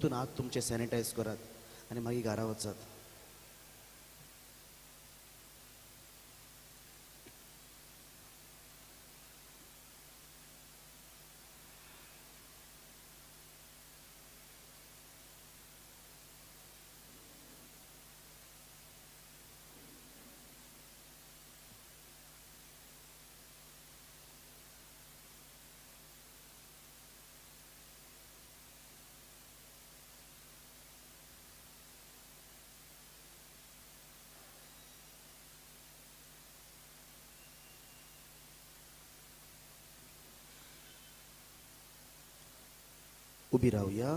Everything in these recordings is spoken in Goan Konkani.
परतून हात तुमचे सॅनिटायज करात आनी मागीर घरा वचात. उबी रावया.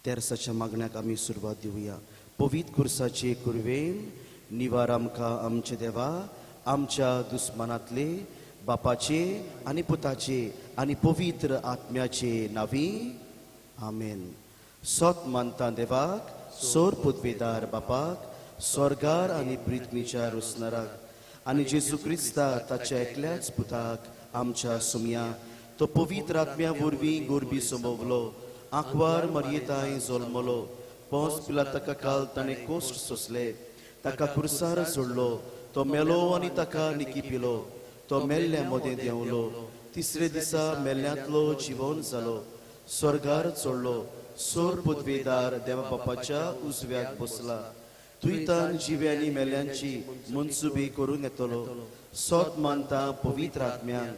तेरसाच्या मागण्याक आमी सुरवात दिवया. पवित्र कुर्साचे कुरवेन निवार आमकां आमचे देवा आमच्या दुस्मानांतले बापाचे आनी पुताचे आनी पवित्र आत्म्याचे नावी आमेन. सोत मानता देवाक सोर पुतवेदार बापाक स्वर्गार आनी पृथ्वीच्या रोसनाराक आनी जेजू क्रिस्ता ताच्या एकल्याच पुताक आमच्या सुमया तो पवित्र आत्म्या वरवीं गोरबी समवलो आंकवार मरयेताय जल्मलो पोंस पिला ताका काल ताणें कोश्ट सोंसले ताका कुर्सार सोडलो तो मेलो आनी ताका निकी पिलो तो मेल्ल्या मदें देंवलो तिसरे दिसा मेल्ल्यांतलो जिवन जालो स्वर्गार चडलो सोर पदवेदार देवा बापाच्या उजव्याक बसला तुयतान जिव्यांनी मेल्यांची मनसुबी करूंक येतलो. सोत मानता पवित्र आत्म्यान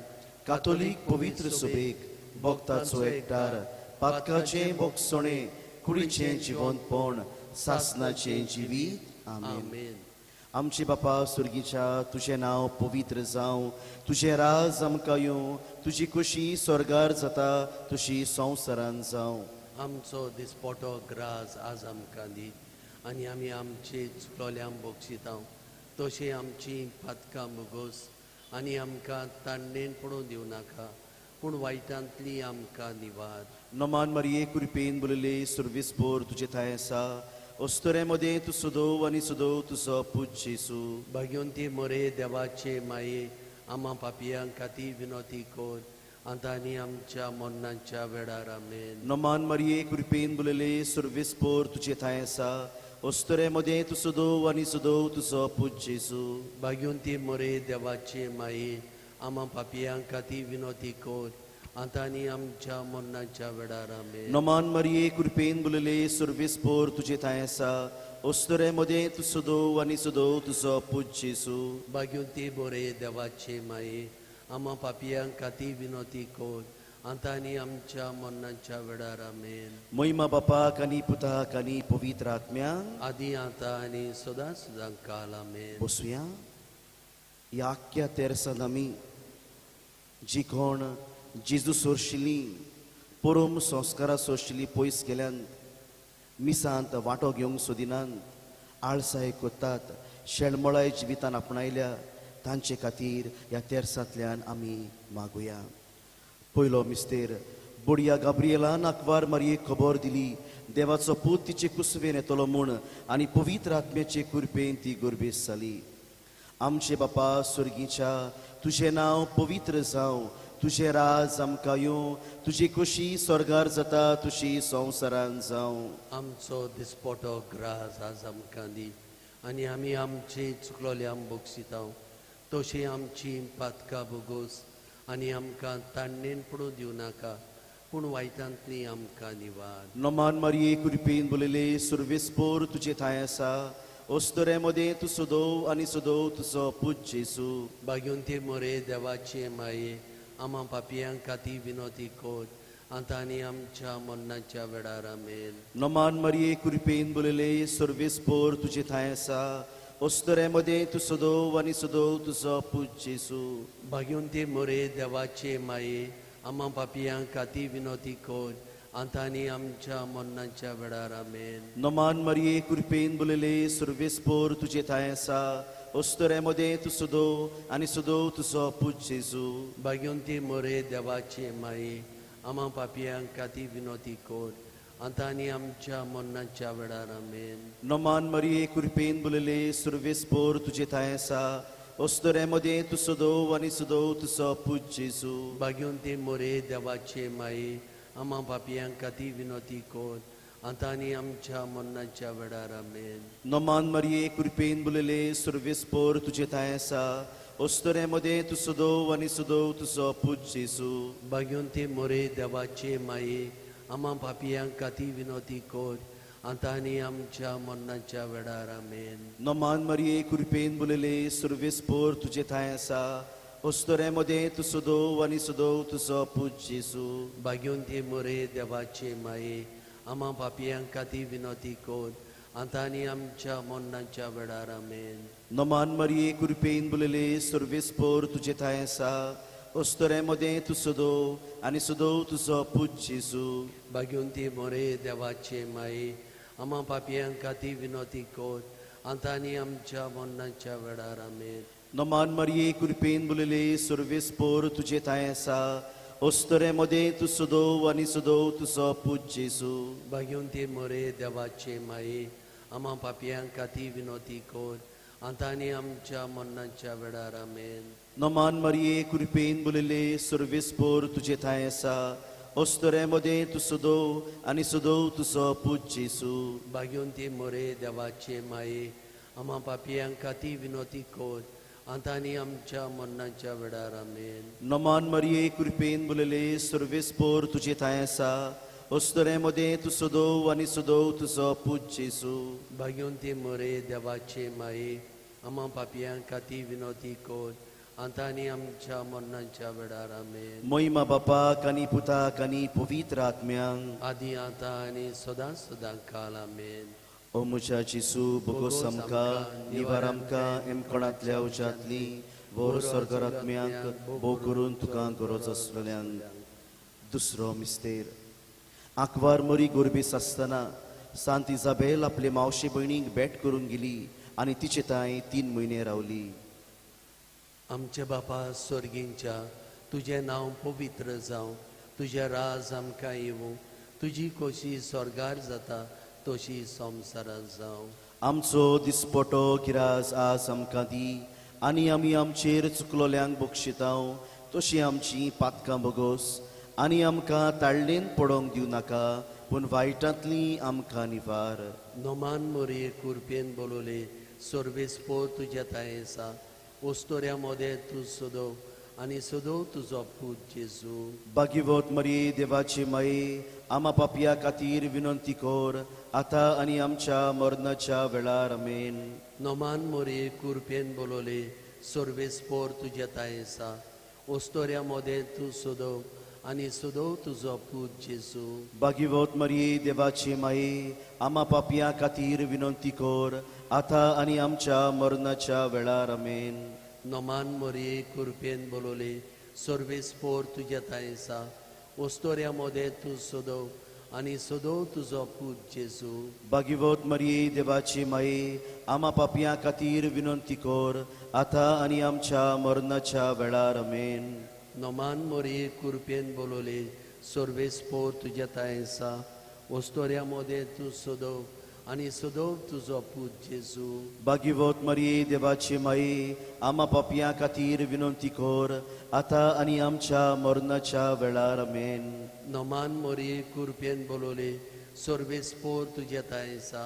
कातोलीक पवित्र सुबेक भक्ताचो एकटार पातकाचें बोगसणें कुडीचें जिवंतपण सासनाचें जिवीत. आमेन. आमचे बापा सुर्गीच्या तुजें नांव पवित्र जावं तुजें राज आमकां येवं तुजी खुशी स्वर्गार जाता तुजी संवसारान जावं. आमचो दिसपटो ग्रास आज आमकां दी आनी आमी आमचे चुकलोल्यांक बक्षिता तशें आमची पातकां भोगोस आनी आमकां ताणेन पडून दिवं नाका पूण वायटांतली आमकां निवार. नमान मरिये कृपेन बोलले सुर्विसभर तुजे थांय आसा अस्तुरे मदें तूं सदोव आनी सदोव तुजो पूत जेजू. भाग्यवंती मोरे देवाचे माये आमा पापयांक खातीर विनोती कर आतां आनी आमच्या मरणाच्या वेळार. आमेन. नमान मरिये कृपेन बोलले सुर्विसभर तुजे थांय आसा अस्तुरे मदें तूं सदोव आनी सदोव तुजो पूत जेजू. भाग्यवंती मोरे देवाचे माये आमा पापयांक खातीर विनोती कर आतां आनी आमच्या मरणाच्या वेळार. आमेन. नमान मरिये कृपेन बोलले सुर्विसभर तुजे थांय आसा अस्तुरे मदें तूं सदोव आनी सदोव तुजो पूत जेजू. भाग्यवंती मोरे देवाचे माये आमा पापयांक खातीर विनोती कर आतां आनी आमच्या मरणाच्या वेळार. आमेन. महिमा बापाक आनी पुताक आनी पवित्र आत्म्याक आदी आतां आनी सदां सदां काल. आमेन. बसुया. ह्या आख्ख्या तेरसान आमी जी कोण जेजू सोरशिल्ली परम संस्कारां सोरशिल्ली पयस गेल्यान मिसांत वांटो घेवंक सोदिनात आळसाय कोत्तात शेणमळाय जिवितान आपणायल्या तांचे खातीर ह्या तेरसांतल्यान आमी मागुया. पयलो मिस्तेर बोडया गाब्रिएलान आंकवार मारयेक खबर दिली देवाचो पूत तिचे कुसवेन येतलो म्हूण आनी पवित्र आत्म्याचे कृपेन ती गर्भेस्त जाली. आमचे बापा सुर्गीच्या तुजें नांव पवित्र जावं तुजें राज आमकां येवं तुजी खुशी स्वर्गार जाता तुजी संवसारान जावं. आमचो दिसपटो ग्रास आज आमकां दी आनी आमी आमचे चुकलोल्यांक बक्षिता तशें आमची पातकां भोगोस आनी आमकां ताणेन पडूं दिवं नाका पूण वायटांतली आमकां निवार. नमान मरिये कृपेन बोलले सुर्विसभर तुजे थांय आसा अस्तुरे मदें तूं सदोव आनी सदोव तुजो पूत जेजू. भाग्यवंती मोरे देवाचे माये आमा पापयांक खातीर विनोती कर आतां आनी आमच्या मरणाच्या वेळार. आमेन. नमान मरिये कृपेन बोलले सुर्विसभर तुजे थांय आसा अस्तुरे मदें तूं सदोव आनी सदोव तुजो पूत जेजू. भाग्यवंती मोरे देवाचे माये आमा पापयांक खातीर विनोती कर आतां आनी आमच्या मरणाच्या वेळार. आमेन. नमान मरिये कृपेन बोलले सुर्विसभर तुजे थांय आसा अस्तुरे मदें तूं सदोव आनी सदोव तुजो पूत जेजू. भाग्यवंती मोरे देवाचे माये आमा पापयांक खातीर विनोती कर आतां आनी आमच्या मरणाच्या वेळार. आमेन. नमान मरिये कृपेन बोलले सुर्विसभर तुजे थांय आसा अस्तुरे मदें तूं सदोव आनी सदोव तुजो पूत जेजू. भाग्यवंती मोरे देवाचे माये आमा पापयां खातीर विनोती कर आतां आनी आमच्या मरणाच्या वेळार. आमेन. नमान मरिये कृपेन बुलले सुर्वेस्पोर तुजे थांय आसा ओस्तोरे मदें तूं सदोव आनी सदोव तुजो पूत जेजू. भाग्यवंती मोरे देवाचे माये आमा पापयां खातीर विनोती कर आतां आनी आमच्या मरणाच्या वेळार. आमेन. नमान मरिये कृपेन बुलले सुर्वेस्पोर तुजे थांय आसा ओस्तोरे मदें तूं सदोव आनी सदोव तुजो पूत जेजू. भाग्यवंती मोरे देवाचे माये आमा पापयां खातीर विनोती कर आतां आनी आमच्या मरणाच्या वेळार. आमेन. नमान मरिये कृपेन बुलले सुर्वेस्पोर तुजे थांय आसा ओस्तोरे मदें तूं सदोव आनी सदोव तुजो पूत जेजू. भाग्यवंती मोरे देवाचे माये आमा पापयां खातीर विनोती कर आतां आनी आमच्या मरणाच्या वेळार. आमेन. नमान मरिये कृपेन बुलले सुर्वेस्पोर तुजे थांय आसा ओस्तोरे मदें तूं सदोव आनी सदोव तुजो पूत जेजू. भाग्यवंती मोरे देवाचे माये आमा पापयां खातीर विनोती कर आतां आनी आमच्या मरणाच्या वेळार. आमेन. नमान मरिये कृपेन बुलले सुर्वेस्पोर तुजे थांय आसा ओस्तोरे मदें तूं सदोव आनी सदोव तुजो पूत जेजू. भाग्यवंती मोरे देवाचे माये आमा पापयां खातीर विनोती कर आतां आनी आमच्या मरणाच्या वेळार. आमेन. नमान मरिये कृपेन बुलले सुर्वेस्पोर तुजे थांय आसा ओस्तोरे मदें तूं सदोव आनी सदोव तुजो पूत जेजू. भाग्यवंती मोरे देवाचे माये आमा पापयां खातीर विनोती कर आतां आनी आमच्या मरणाच्या वेळार. आमेन. महिमा बापाक आनी पुताक आनी पवित्र आत्म्यांक आदी आतां आनी सदां सदां काल. आमेन. ओ म्हज्या जेजू बोगोस आमकां निवार आमकां एमकोणांतल्या उज्यांतली व्हर स्वर्गार आत्म्यांक भोव करून तुका गरज आसलेल्यांक. दुसरो मिस्तेर. आंकवार मरी गोरबेस आसतना सांत इजाबेल आपले मावशे भयणीक भेट करूंक गेली आनी तिचे तांय 3 म्हयने रावली. आमच्या बापा स्वर्गींच्या तुजें नांव पवित्र जावं, तुजें राज आमकां येवं, तुजी खोशी स्वर्गार जाता तशी संवसारांत जावं. आमचो दिसपटो किरास आज आमकां दी आनी आमी आमचेर चुकलोल्यांक बक्षितांव तशी आमची पातकां बोगोस आनी आमकां ताळ्ळेन पडोवंक दिवं नाका पूण वायटांतली आमकां निवार. नमान मोरये कुरपेन बोलवले सर्वेस्पोर तुज्या थांय आसा ओस्तोऱ्या मोदें तूं सदोव आनी सदोव तुजो पूत जेजू. भाग्यवत मरिये देवाची माये आमा पापया खातीर विनंती कर आतां आनी आमच्या मरणाच्या वेळार. आमेन. नमान मोरये कुरपेन बोलवले सर्वेस्पोर तुज्या थांय आसा ओस्तोऱ्या मोदें तूं सदोव आनी सदोव तुजो पूत जेजू. भाग्यवत मरिये देवाची माये आमा पापया खातीर विनंती कर आतां आनी आमच्या मरणाच्या वेळार. आमेन. नमान मोरये कुरपेन बोलवले सर्वेस्पोर तुज्या थांय आसा ओस्तोऱ्या मोदें तूं सदोव आनी सदोव तुजो पूत जेजू. भाग्यवत मरिये देवाची माये आमा पापया खातीर विनंती कर आतां आनी आमच्या मरणाच्या वेळार. आमेन. नमान मोरये कुरपेन बोलवले सर्वेस्पोर तुज्या थांय आसा ओस्तोऱ्या मोदें तूं सदोव आनी सदोव तुजो पूत जेजू. भाग्यवत मरिये देवाची माये आमा पापया खातीर विनंती कर आतां आनी आमच्या मरणाच्या वेळार. आमेन. नमान मोरये कुरपेन बोलवले सर्वेस्पोर तुज्या थांय आसा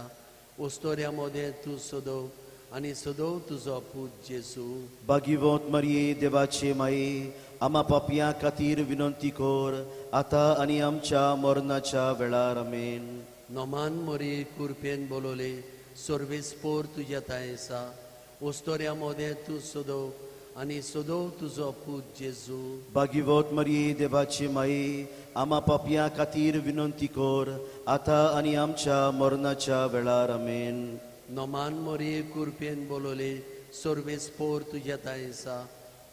ओस्तोऱ्या मोदें तूं सदोव आनी सदोव तुजो पूत जेजू. भाग्यवत मरिये देवाची माये आमा पापया खातीर विनंती कर आतां आनी आमच्या मरणाच्या वेळार. आमेन. नमान मोरये कुरपेन बोलवले सर्वेस्पोर तुज्या थांय आसा ओस्तोऱ्या मोदें तूं सदोव आनी सदोव तुजो पूत जेजू. भाग्यवत मरिये देवाची माये आमा पापया खातीर विनंती कर आतां आनी आमच्या मरणाच्या वेळार. आमेन. नमान मोरये कुरपेन बोलवले सर्वेस्पोर तुज्या थांय आसा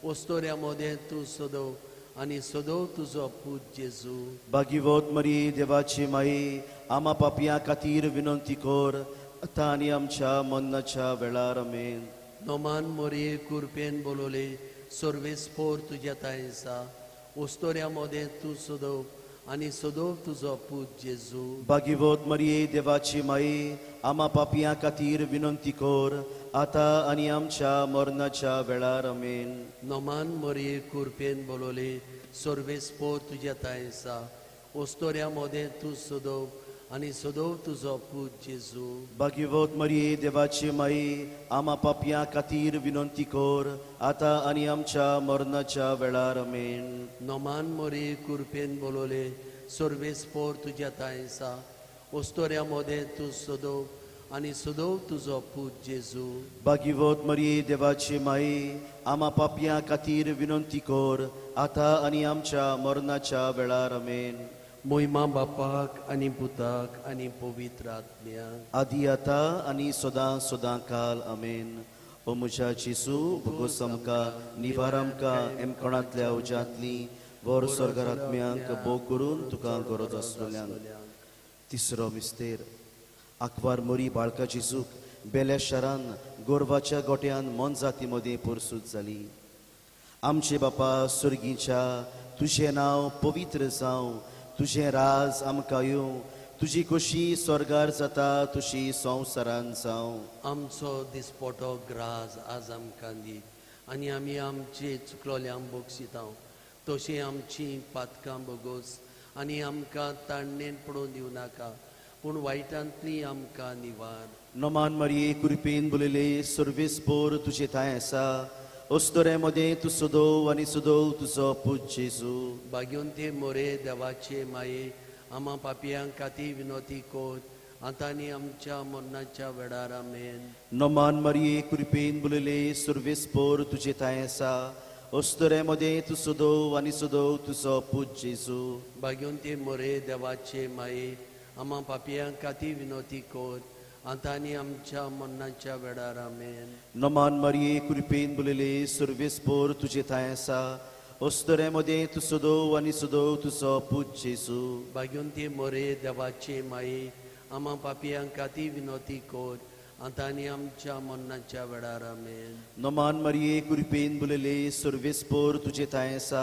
ओस्तोऱ्या मोदें तूं सदोव आनी सदोव तुजो पूत जेजू. भाग्यवत मरिये देवाची माये आमा पापया खातीर विनंती कर आतां आनी आमच्या मरणाच्या वेळार. आमेन. नमान मोरये कुरपेन बोलवले सर्वेस्पोर तुज्या थांय आसा ओस्तोऱ्या मोदें तूं सदोव आनी सदोव तुजो पूत जेजू. भाग्यवत मरिये देवाची माये आमा पापया खातीर विनंती कर आतां आनी आमच्या मरणाच्या वेळार. आमेन. नमान मोरये कुरपेन बोलवले सर्वेस्पोर तुज्या थांय आसा ओस्तोऱ्या मोदें तूं सदोव आनी सदोव तुजो पूत जेजू. भाग्यवत मरिये देवाची माई, आमा पापयां खातीर विनंती कर आतां आनी आमच्या मरणाच्या वेळार. आमेन. नोमान मोरये कुरपेन बोलवले सर्वेस्पोर तुज्या थांय आसा, ओस्तोऱ्या मोदें तूं सदोव आनी सदोव तुजो पूत जेजू. भाग्यवत मरिये देवाची माई, आमा पापयां खातीर विनंती कर आतां आनी आमच्या मरणाच्या वेळार. आमेन. मोहिमा बापाक आनी पुताक आनी पवित्र आत्म्याक, आदी आतां आनी सदां सदां काल. आमेन. ओ म्हज्या जेजू, भोगोस आमकां, निवार आमकां एमकोणांतल्या उज्यांतली, वर स्वर्गार आत्म्यांक भोग करून तुका गरज आसलेल्यांक. तिसरो मिस्तेर. आंकवार मरी बाळका जेजूक बेल्या शारान गोरवाच्या गोट्यान मोनजाती मदीं परसूत जाली. आमचे बापा सुर्गीच्या, तुजें नांव पवित्र जावं, तुजें राज आमकां येवं, तुजी खोशी स्वर्गार जाता तशी संवसारान जावं. आमचो दिसपटो ग्रास आज आमकां दी आनी आमी आमचे चुकलोल्यांक बक्षितांव तशी आमची पातकां बोगोस आनी आमकां ताणणेन पडोवन दिवं नाका, पूण वायटांतली आमकां निवार. नमान मरिये कृपेन बोलयले सर्वेस्पोर तुजे थांय आसा, अस्तुरे मदें तूं सदोव आनी सदोव तुजो पूत जेजू. भाग्यवंती मोरे देवाचे माये, आमा पापयांक खातीर विनोती कर आतां आनी आमच्या मरणाच्या वेळार. आमेन. नमान मरिये कृपेन बोलयले सर्वेस्पोर तुजे थांय आसा, अस्तुरे मदें तूं सदोव आनी सदोव तुजो पूत जेजू. भाग्यवंती मोरे देवाचे माये, आमा पापयांक खातीर विनोती कर आतां आनी आमच्या मरणाच्या वेळार. आमेन. नमान मरिये कृपेन बोलयले सर्वेस्पोर तुजे थांय आसा, अस्तुरे मदें तूं सदोव आनी सदोव तुजो पूत जेजू. भाग्यवंती मोरे देवाचे माये, आमा पापयांक खातीर विनोती कर आतां आनी आमच्या मरणाच्या वेळार. आमेन. नमान मरिये कृपेन बोलयले सर्वेस्पोर तुजे थांय आसा,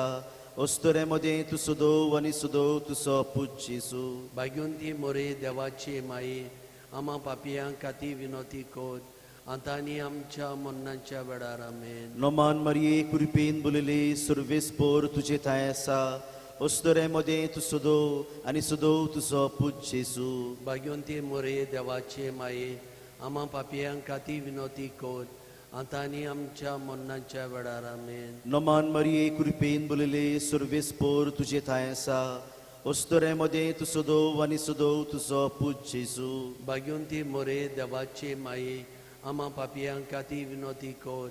अस्तुरे मदें तूं सदोव आनी सदोव तुजो पूत जेजू. भाग्यवंती मोरे देवाचे माये, आमा पापयांक खातीर विनोती कर आतां आनी आमच्या मरणाच्या वेळार. आमेन. नमान मरिये कृपेन बोलयले सर्वेस्पोर तुजे थांय आसा, अस्तुरे मदें तूं सदोव आनी सदोव तुजो पूत जेजू. भाग्यवंती मोरे देवाचे माये, आमा पापयांक खातीर विनोती कर आतां आनी आमच्या मरणाच्या वेळार. आमेन. नमान मरिये कृपेन बोलयले सर्वेस्पोर तुजे थांय आसा, अस्तुरे मदें तूं सदोव आनी सदोव तुजो पूत जेजू. भाग्यवंती मोरे देवाचे माये, आमा पापयांक खातीर विनोती कर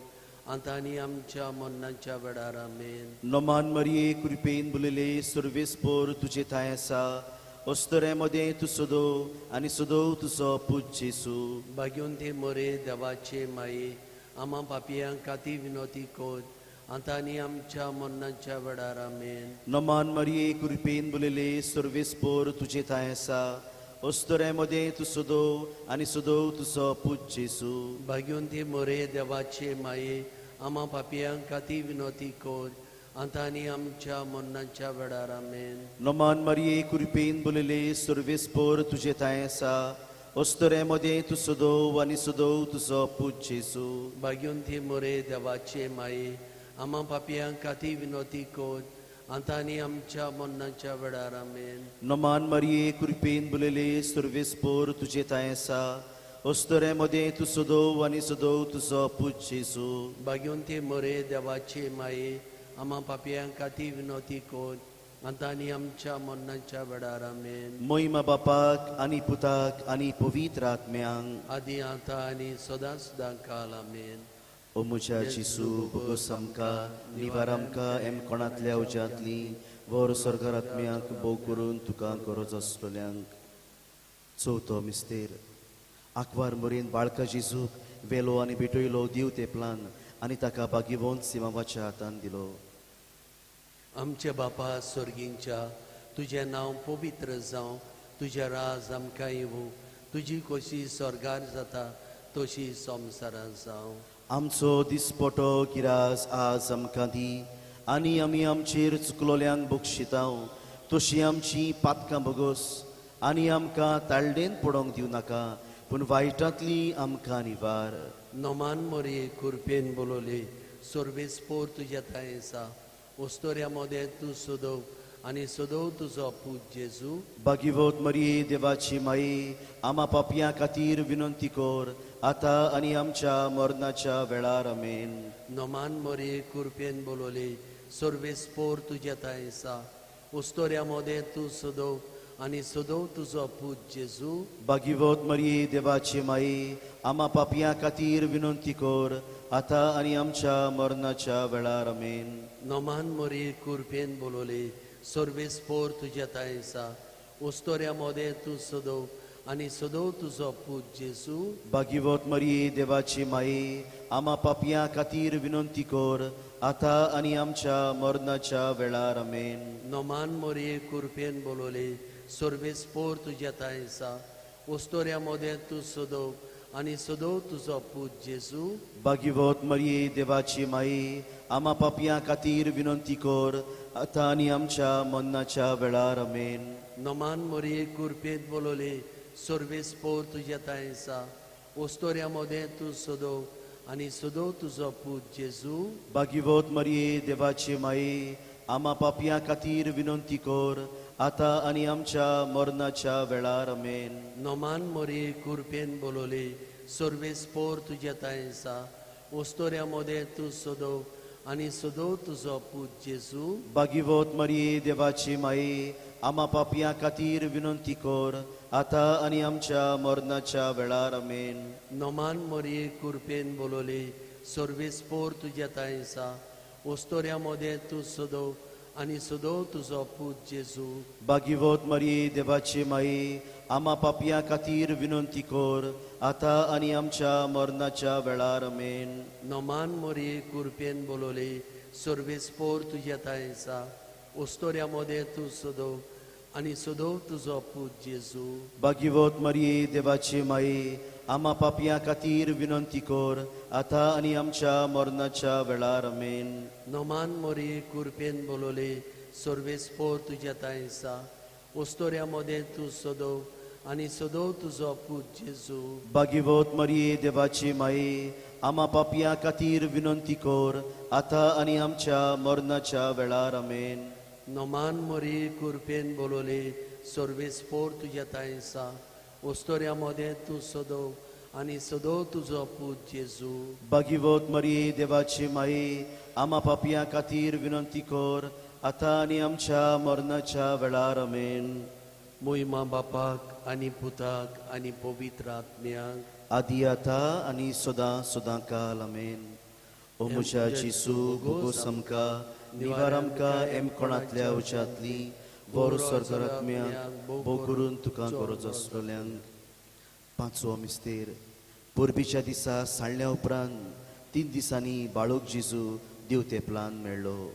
आतां आनी आमच्या मरणाच्या वेळार. आमेन. नमान मरिये कृपेन बोलयले सर्वेस्पोर तुजे थांय आसा, अस्तुरे मदें तूं सदोव आनी सदोव तुजो पूत जेजू. भाग्यवंती मोरे देवाचे माये, आमा पापयांक खातीर विनोती कर आतां आनी आमच्या मरणाच्या वेळार. आमेन. नमान मरिये कृपेन बोलयले सर्वेस्पोर तुजे थांय आसा, अस्तुरे मदें तूं सदोव आनी सदोव तुजो पूत जेजू. भाग्यवंती मोरे देवाचे माये, आमा पापयांक खातीर विनोती कर आतां आनी आमच्या मरणाच्या वेळार. आमेन. नमान मरिये कृपेन बोलयले सर्वेस्पोर तुजे थांय आसा, अस्तुरे मदें तूं सदोव आनी सदोव तुजो पूत जेजू. भाग्यवंती मोरे देवाचे माये, आमा पापयांक खातीर विनोती कर आतां आनी आमच्या मरणाच्या वेळार. आमेन. नमान मरिये कृपेन बोलयले सर्वेस्पोर तुजे थांय आसा, अस्तुरे मदें तूं सदोव आनी सदोव तुजो पूत जेजू. भाग्यवंती मोरे देवाचे माये, आमा पापयांक खातीर विनोती कर आतां आनी आमच्या मरणाच्या वेळार. आमेन. मोहिमा बापाक आनी पुताक आनी पवित्र आत्म्यांक, आदी आतां आनी सदां सदां काल. आमेन. ओ म्हज्या जेजू, भोगोस आमकां, निवार आमकां एमकोणांतल्या उज्यांतली, वर स्वर्गार आत्म्यांक भोग करून तुका गरज आसलेल्यांक. चवथो मिस्तेर. आंकवार मरेन बाळका जेजूक वेलो आनी भेटयलो देव तेपलान आनी ताका भाग्यवंत सिमांवाच्या हातान दिलो. आमच्या बापा स्वर्गींच्या, तुजें नांव पवित्र जावं, तुजें राज आमकां येवं, तुजी खोशी स्वर्गार जाता तशी संवसारांत जावं. आमचो दिसपटो गिरास आज आमकां दी आनी आमी आमचेर चुकलोल्यांक बक्षितांव तशी आमची पातकां बोगोस आनी आमकां ताळडेन पडोवंक दिवं नाका, पूण वायटांतली आमकां निवार. नमान मोरये कुरपेन बोलवले सर्वेस्पोर तुज्या थांय आसा, ओस्तोऱ्या मोदें तूं सोदव आनी सदो तुजो पूत जेजू। भाग्यवत मरिये देवाची माई आमा पापयां खातीर विनंती कर आतां आनी आमच्या मरणाच्या वेळार आमेन। नोमान मरिये कृपेन बोलवले सर्वेस्पोर तुज्या थांय आसा उस्तोऱ्या मोदें तूं सदो आनी सदो तुजो पूत जेजू। भाग्यवत मरिये देवाची माई आमा पापयां खातीर विनंती कर आतां आनी आमच्या मरणाच्या वेळार आमेन। नोमान मरिये कृपेन बोलवले सर्वेस्पोर तुज्या थांय आसा उस्तोऱ्या मोदें तूं सदो आनी सदो तुजो पूत जेजू। भाग्यवत मरिये देवाची माई आमा पापयां खातीर विनंती कर आतां आनी आमच्या मरणाच्या वेळार आमेन। नोमान मरिये कृपेन बोलवले सर्वेस्पोर तुज्या थांय आसा उस्तोऱ्या मोदें तूं सदो आनी सदो तुजो पूत जेजू। भाग्यवत मरिये देवाची माई आमा पापयां खातीर विनंती कर आतां आनी आमच्या मरणाच्या वेळार आमेन। नोमान मरिये कृपेन बोलवले सर्वेस्पोर तुज्या थांय आसा उस्तोऱ्या मोदें तूं सदो आनी सदो तुजो पूत जेजू। भाग्यवत मरिये देवाची माई आमा पापयां खातीर विनंती कर आतां आनी आमच्या मरणाच्या वेळार आमेन। नोमान मरिये कृपेन बोलवले सर्वेस्पोर तुज्या थांय आसा उस्तोऱ्या मोदें तूं सदो आनी सदो तुजो पूत जेजू। भाग्यवत मरिये देवाची माई आमा पापयां खातीर विनंती कर आतां आनी आमच्या मरणाच्या वेळार आमेन। नोमान मरिये कृपेन बोलवले सर्वेस्पोर तुज्या थांय आसा उस्तोऱ्या मोदें तूं सदो आनी सदो तुजो पूत जेजू। भाग्यवत मरिये देवाची माई आमा पापयां खातीर विनंती कर आतां आनी आमच्या मरणाच्या वेळार आमेन। नोमान मरिये कृपेन बोलवले सर्वेस्पोर तुज्या थांय आसा उस्तोऱ्या मोदें तूं सदो आनी सदो तुजो पूत जेजू। भाग्यवत मरिये देवाची माई आमा पापयां खातीर विनंती कर आतां आनी आमच्या मरणाच्या वेळार आमेन। नोमान मरिये कृपेन बोलवले सर्वेस्पोर तुज्या थांय आसा उस्तोऱ्या मोदें तूं सदो आनी सदो तुजो पूत जेजू। भाग्यवत मरिये देवाची माई आमा पापयां खातीर विनंती कर आतां आनी आमच्या मरणाच्या वेळार आमेन। नोमान मरिये कृपेन बोलवले सर्वेस्पोर तुज्या थांय आसा उस्तोऱ्या मोदें तूं सदो आनी सदो तुजो पूत जेजू। भाग्यवत मरिये देवाची माई आमा पापयां खातीर विनंती कर आतां आनी आमच्या मरणाच्या वेळार आमेन। मोहिमा बापाक आनी पुताक आनी पवित्र आत्म्याक आदी आतां आनी सदां सदां काल आमेन। ओ म्हज्या जेजू भोगोस आमकां निवार आमकां एम कोणांतल्या उज्यांतली वर सरकारात्म्याक भोव करून तुका गरज आसलेल्यांक। पांचवो मिस्तेर परबीच्या दिसा सांडल्या उपरांत 3 दिसांनी बाळक जेजू देवतेपलान मेळ्ळो।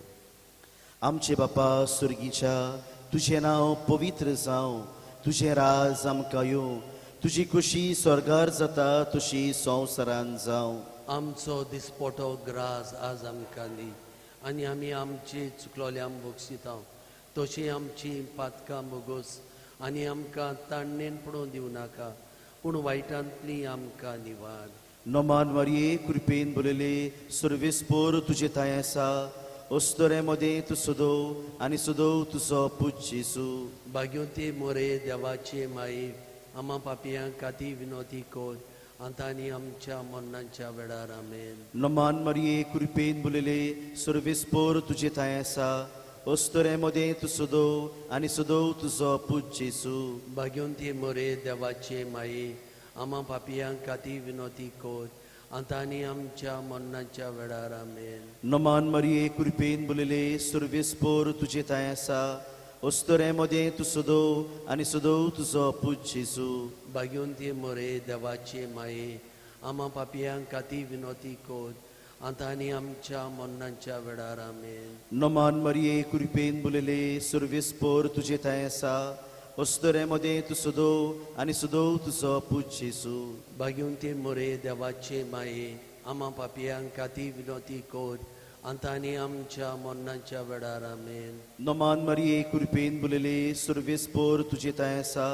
आमचे बापा सुर्गीच्या तुजें नांव पवित्र जावं, तुजें राज आमकां येवं, तुजी खुशी स्वर्गार जाता तशी संवसारान जावं। आमचो दिसपटो ग्रास आज आमकां दी आनी आमी आमची चुकलोल्यांक बक्षिता तशी आमची पातकां बोगोस आनी आमकां ताणणेन पडोवन दिवं नाका पूण वायटांतली आमकां निवार। नोमान मरिये कृपेन बोलयले सर्वेस्पोर तुजे थांय आसा अस्तोरे मदें तूं सदो आनी सदो तुजो पूत जेजू। भाग्यवती मोरे देवाचे माई आमा पापयां खातीर विनोती कर आतां आनी आमच्या मरणाच्या वेळार आमेन। नोमान मरिये कृपेन बोलयले सर्वेस्पोर तुजे थांय आसा अस्तोरे मदें तूं सदो आनी सदो तुजो पूत जेजू। भाग्यवती मोरे देवाचे माई आमा पापयां खातीर विनोती कर आतां आनी आमच्या मरणाच्या वेळार आमेन। नोमान मरिये कृपेन बोलयले सर्वेस्पोर तुजे थांय आसा अस्तोरे मदें तूं सदो आनी सदो तुजो पूत जेजू। भाग्यवती मोरे देवाचे माये आमा पापयां खातीर विनोती कर आतां आनी आमच्या मरणाच्या वेळार आमेन। नोमान मरिये कृपेन बोलयले सर्वेस्पोर तुजे थांय आसा अस्तोरे मदें तूं सदो आनी सदो तुजो पूत जेजू। भाग्यवती मोरे देवाचे माये आमा पापयां खातीर विनोती कर आतां आनी आमच्या मरणाच्या वेळार आमेन। नोमान मरिये कृपेन बोलयले सर्वेस्पोर तुजे थांय आसा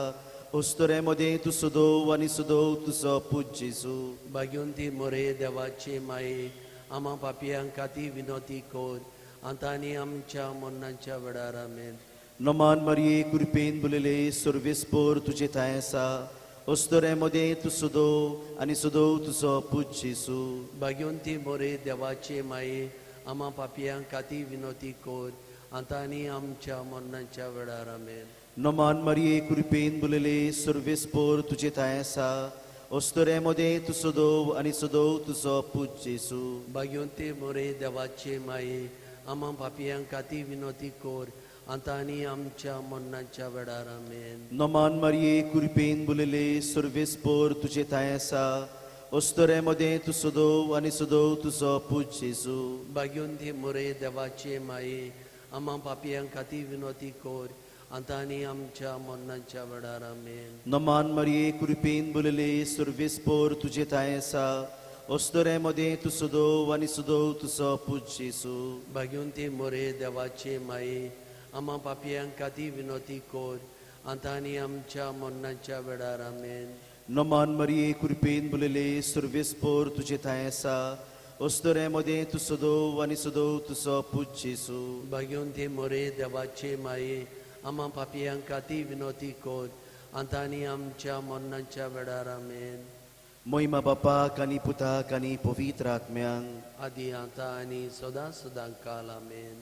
अस्तोरे मदें तूं सदो आनी सदो तुजो पूत जेजू। भाग्यवती मोरे देवाचे माये आमा पापयां खातीर विनोती कर आतां आनी आमच्या मरणाच्या वेळार आमेन। नमान मारये कृपेन बुलले सर्वेस्पोर तुजे थांय आसा अस्तोरे मदें तूं सदो आनी सदो तुजो पूत जेजू. भाग्यवंती मोरे देवाचे माये आमा पापयांक खातीर विनोती कर आतां आनी आमच्या मरणाच्या वेळार. आमेन. नमान मारये कृपेन बुलले सर्वेस्पोर तुजे थांय आसा अस्तोरे मदें तूं सदो आनी सदो तुजो पूत जेजू. भाग्यवंती मोरे देवाचे माये आमा पापयांक खातीर विनोती कर आतां आनी आमच्या मरणाच्या वेळार. आमेन. नमान मारये कृपेन बुलले सर्वेस्पोर तुजे थांय आसा अस्तोरे मदें तूं सदो आनी सदो तुजो पूत जेजू. भाग्यवंती मोरे देवाचे माये आमा पापयांक खातीर विनोती कर आतां आनी आमच्या मरणाच्या वेळार. आमेन. नमान मारये कृपेन बुलले सर्वेस्पोर तुजे थांय आसा अस्तोरे मदें तूं सदो आनी सदो तुजो पूत जेजू. भाग्यवंती मोरे देवाचे माये आमा पापयांक खातीर विनोती कर आतां आनी आमच्या मरणाच्या वेळार. आमेन. नमान मारये कृपेन बुलले सर्वेस्पोर तुजे थांय आसा अस्तोरे मदें तूं सदो आनी सदो तुजो पूत जेजू. भाग्यवंती मोरे देवाचे माये आमा पापयांक खातीर विनोती कर आतां आनी आमच्या मरणाच्या वेळार. आमेन. मोहिमा बापाक आनी पुताक आनी पवित्र आत्म्यांक आदी आतां आनी सदां सदां काल. आमेन.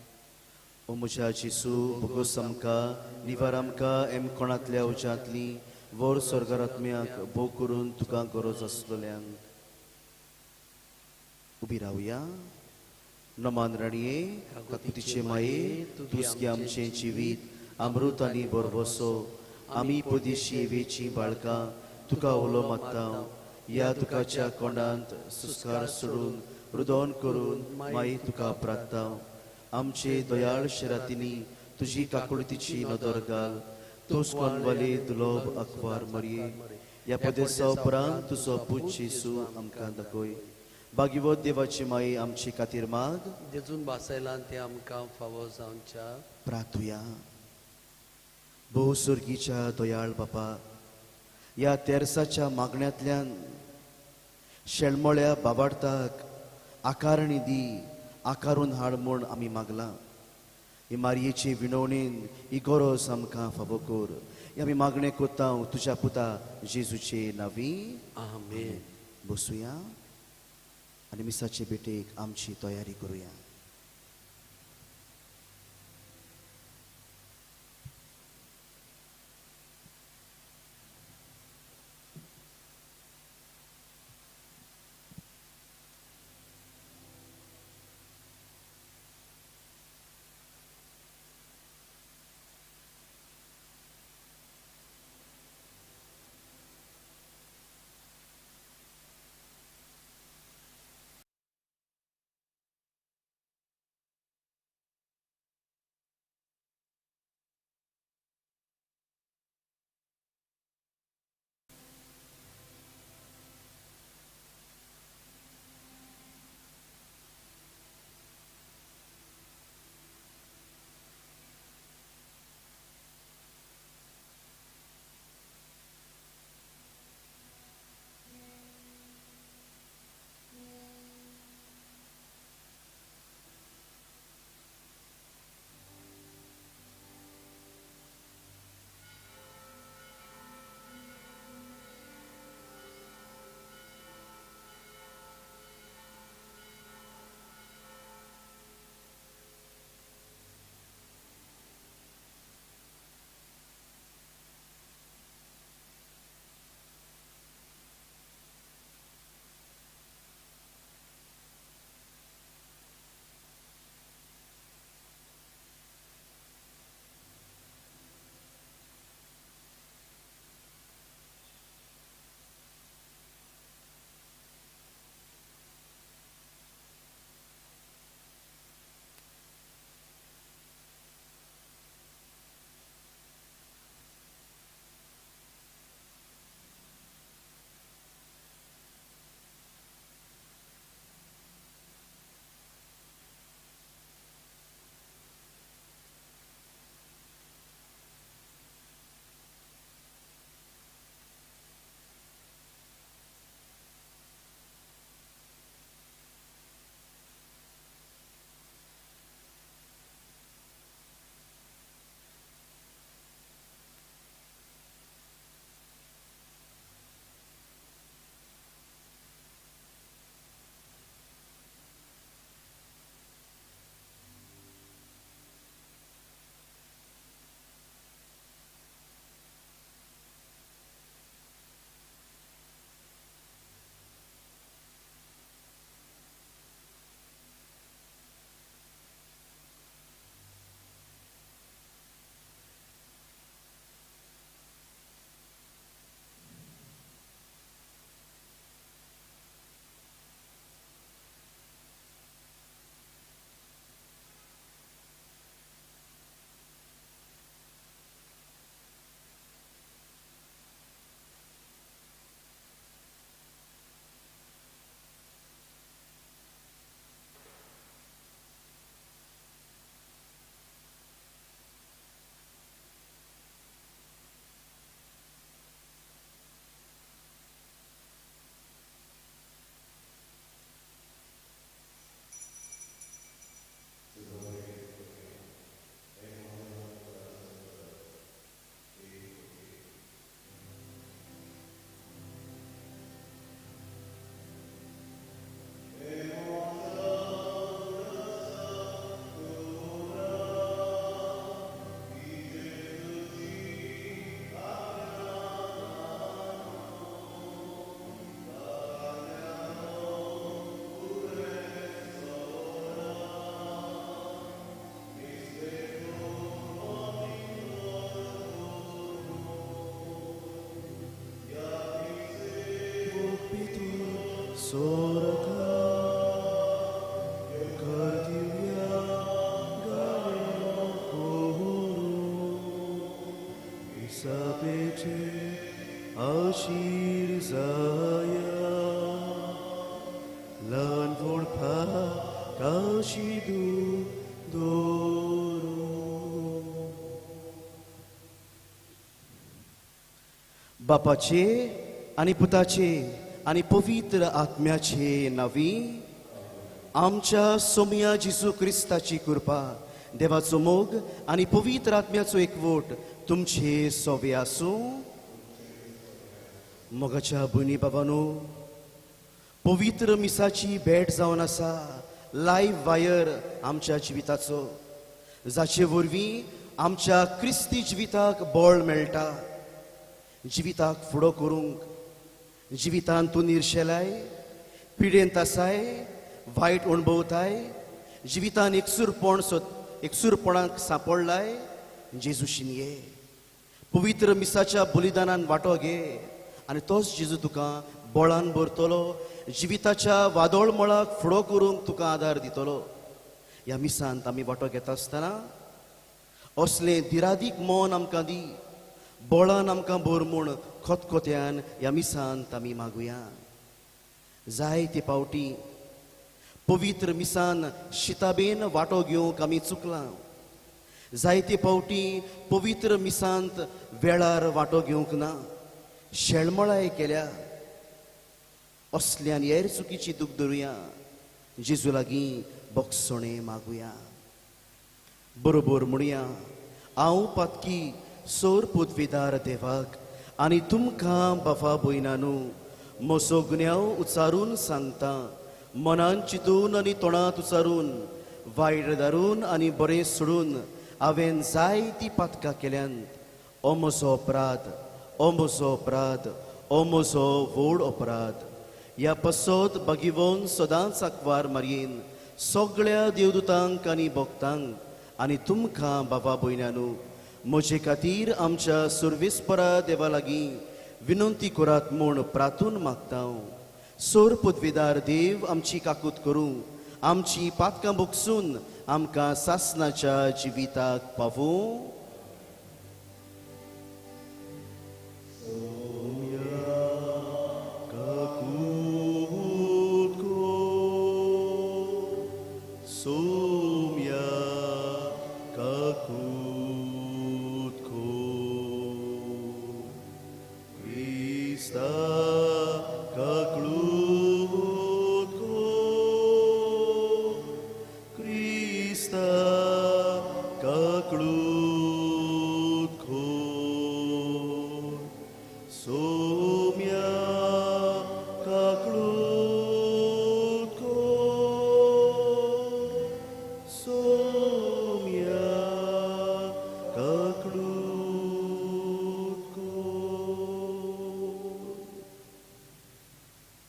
ओ म्हज्या जेजू भोगोस आमकां निवार आमकां एम कोणांतल्या उज्यांतली व्हर स्वर्गार आत्म्याक भोग करून तुका गरज आसलेल्यांक. उबी रावया. नमान राणये काकुतीचे माये तुसगे आमचें जिवीत अमृत आनी बरबसो आमी पदेशी वेची बाळकां तुका उलो मागता. ह्या दुखाच्या कोंडांत सुस्कार सोडून रुदोन करून माई तुका प्रार्थना. आमचे दयाळ शरातींनी तुजी काकुळतीची नदर घाल. तूंच कोनवाले दुलोब अकवार मरये ह्या पदेसा उपरांत तुजो पूत जेजू आमकां दाखय. भाग्यवत देवाची माई आमचे खातीर माग. जेजून भासयलां तें आमकां फावो जावच्या. प्रार्थुया. भोव सुर्गीच्या दयाळ बापा ह्या तेरसाच्या मागण्यांतल्यान शेळमोळ्या बाबार्थाक आकारणी दी आकारून हाड म्हूण आमी मागलां. ही मारयेचे विनवणेन ही गरज आमकां फावो कर. ही आमी मागणें करता तुज्या पुता जेजूचे नांवी. आमेन. बसुया आनी मिसाचे भेटेक आमची तयारी करुया. सोरता करदिया गावे कोरू इसापेचे आशीर जाया ल्हान व्हडपा काशिदू दोरू. बापाचे आनी पुताचे आनी पवित्र आत्म्याचे नांवी आमच्या सोमया जेजू क्रिस्ताची कृपा, देवाचो मोग आनी पवित्र आत्म्याचो एकवट तुमचे सोवे आसूं. मोगाच्या भयणी बाबानो, पवित्र मिसाची भेट जावन आसा लायव्ह वायर आमच्या जिविताचो, जाचे वरवीं आमच्या क्रिस्ती जिविताक बळ मेळटा. जिविताक फुडो करूंक, जिवितान तूं निर्शेलाय, पिडेंत आसाय, वायट अणभवताय, जिवितान एकसूरपण एकसूरपणाक सांपडलाय, जेजूशीन ये, पवित्र मिसाच्या बलिदानान वांटो घे आनी तोच जेजू तुका बळान भरतलो, जिविताच्या वादळ मळाक फुडो करूंक तुका आदार दितलो. ह्या मिसांत आमी वांटो घेता आसतना असलें दिरादीक मन आमकां दी, बळान आमकां भर म्हूण खतखत्यान ह्या मिसांत आमी मागुया. जायते फावटी पवित्र मिसान शिताबेन वांटो घेवंक आमी चुकलां, जायते फावटी पवित्र मिसांत वेळार वांटो घेवंक ना, शेळमळाय केल्या. असल्यान हेर चुकीची दूख धरुया, जेजू लागीं बक्षणें मागुया. बरोबर म्हणुया, हांव पातकी सोर पुदविदार देवाक आनी तुमकां बाबा भयणानू म्हजो गुन्यांव उच्चारून सांगता, मनान चिंतून आनी तोंडांत उच्चारून, वायट धारून आनी बरें सोडून हांवें जायतीं पातकां केल्यांत. ओ म्हजो अपराध, ओ म्हजो अपराध, ओ म्हजो व्हड अपराध. ह्या पसत बागिवोन सदांच आंकवार मारयेन सगळ्या देवदूतांक आनी भक्तांक आनी तुमकां बाबा भयणानू म्हजे खातीर आमच्या सुर्वेस्परा देवा लागीं विनंती करात म्हूण प्रार्थून मागता. सोर पदवीदार देव आमची काकूत करूं, आमची पातकां भोगसून आमकां सासनाच्या जिविताक पावूं.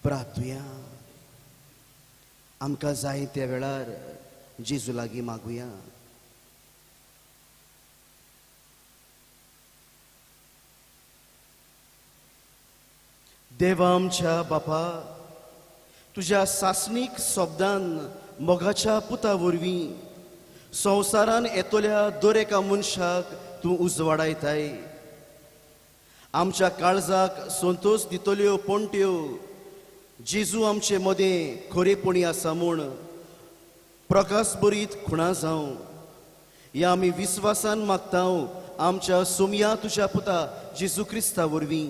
प्रार्थुया. आमकां जाय त्या वेळार जेजू लागीं मागुया. देवा आमच्या बापा, तुज्या सासणीक शब्दान मोगाच्या पुता वरवीं संवसारान येतल्या दर एका मनशाक तूं उजवाडायताय. आमच्या काळजाक संतोश दितल्यो पणट्यो जेजू आमचे मदें खरेपणी आसा म्हूण प्रकाश बरीत खुणा जावं. ह्या आमी विस्वासान मागता आमच्या सोमया तुज्या पुता जेजू क्रिस्ता वरवीं,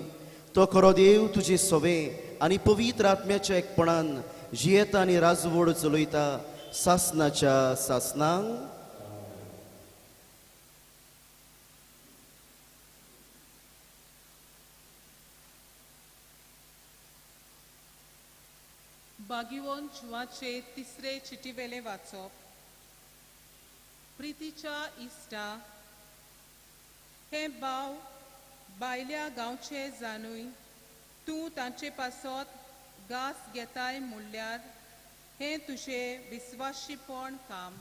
तो खरो देव तुजे सवे आनी पवित्र आत्म्याच्या एकपणान जियेता आनी राजवड चलयता सासनाच्या सासनांक. बागिवोन जुवाचे तिसरे चिटीवेले वाचप. प्रितीच्या इश्टा, हे भाव बायल्या गांवचे जानूय तूं तांचे पासत घास घेताय म्हणल्यार हें तुजें विस्वाशीपण काम.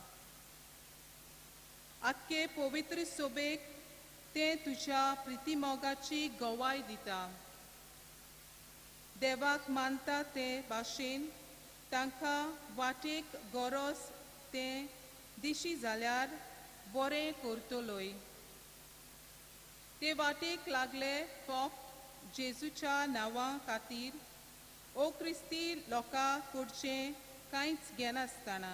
आख्खे पवित्र सोबेक तें तुज्या प्रितीमोगाची गवाय दिता. देवाक मानता ते भाशेन तांकां वाटेक गरज तें दिशी जाल्यार बरें करतलोय. ते वाटेक लागले फक्त जेजूच्या नांवा खातीर ओ क्रिस्ती लोकां कडचें कांयच घेनासतना.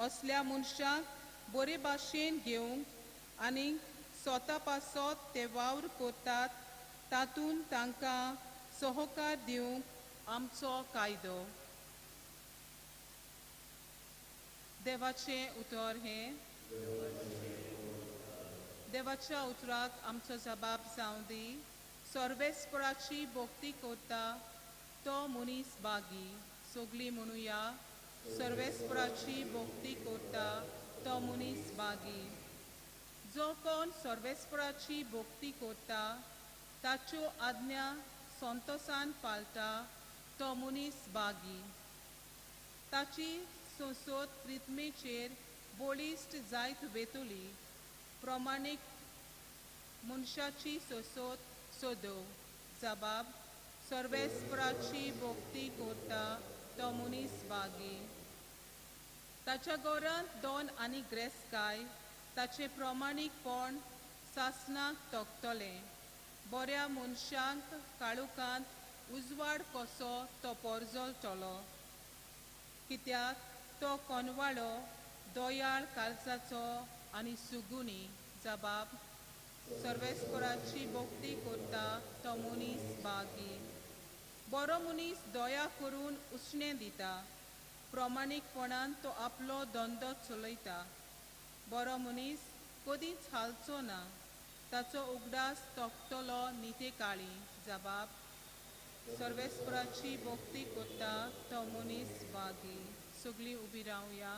असल्या मनशांक बरे भाशेन घेवंक आनी स्वता पासत ते वावर करतात तातूंत तांकां सहकार दिवंक आमचो कायदो. देवाचें उतर हें. देवाच्या उतराक आमचो जबाब जावं दी. सर्वेस्पराची भक्ती करता तो मनीस बागी. सगळीं म्हणुया, सर्वेस्पराची भक्ती करता तो मनीस बागी. जो कोण सर्वेस्पराची भक्ती करता ताच्यो आज्ञा संतोसान पाळटा तो मनीस बागी. ताची संसद प्रिथमेचेर बळिश्ट जायत वेतली. प्रमाणीक मनशाची सोसोत सोदो. जबाब सर्वेस्पराची भक्ती करता तो मनीस बागी. ताच्या घरांत दोन आनी ग्रेसकाय ताचें प्रमाणीकपण सासणाक तोखतलें. बऱ्या मनशांक काळोखांत उजवाड कसो तो पोरजळटलो. कित्याक तो कोनवाळो दयाळ काळजाचो आनी सुगुणी. जबाब सर्वेस्पराची भक्ती करता तो मनीस बागी. बरो मनीस दया करून उश्णें दिता. प्रमाणीकपणान तो आपलो धंदो चलयता. बरो मनीस कदींच हालचो ना. ताचो उगडास तोखतलो निते काळी. जबाब सर्वेस्पराची भक्ती करता तो मनीस बागी. सगळीं उबी रावया.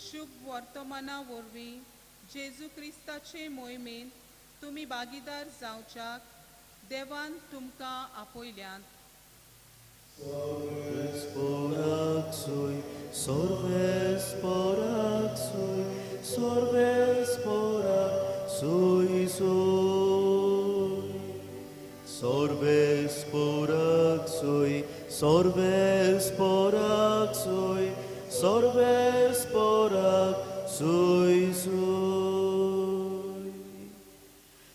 शुभ वर्तमाना वरवीं जेजू क्रिस्ताचे मोहिमेंत तुमी भागीदार जावच्याक देवान तुमकां आपयल्यात.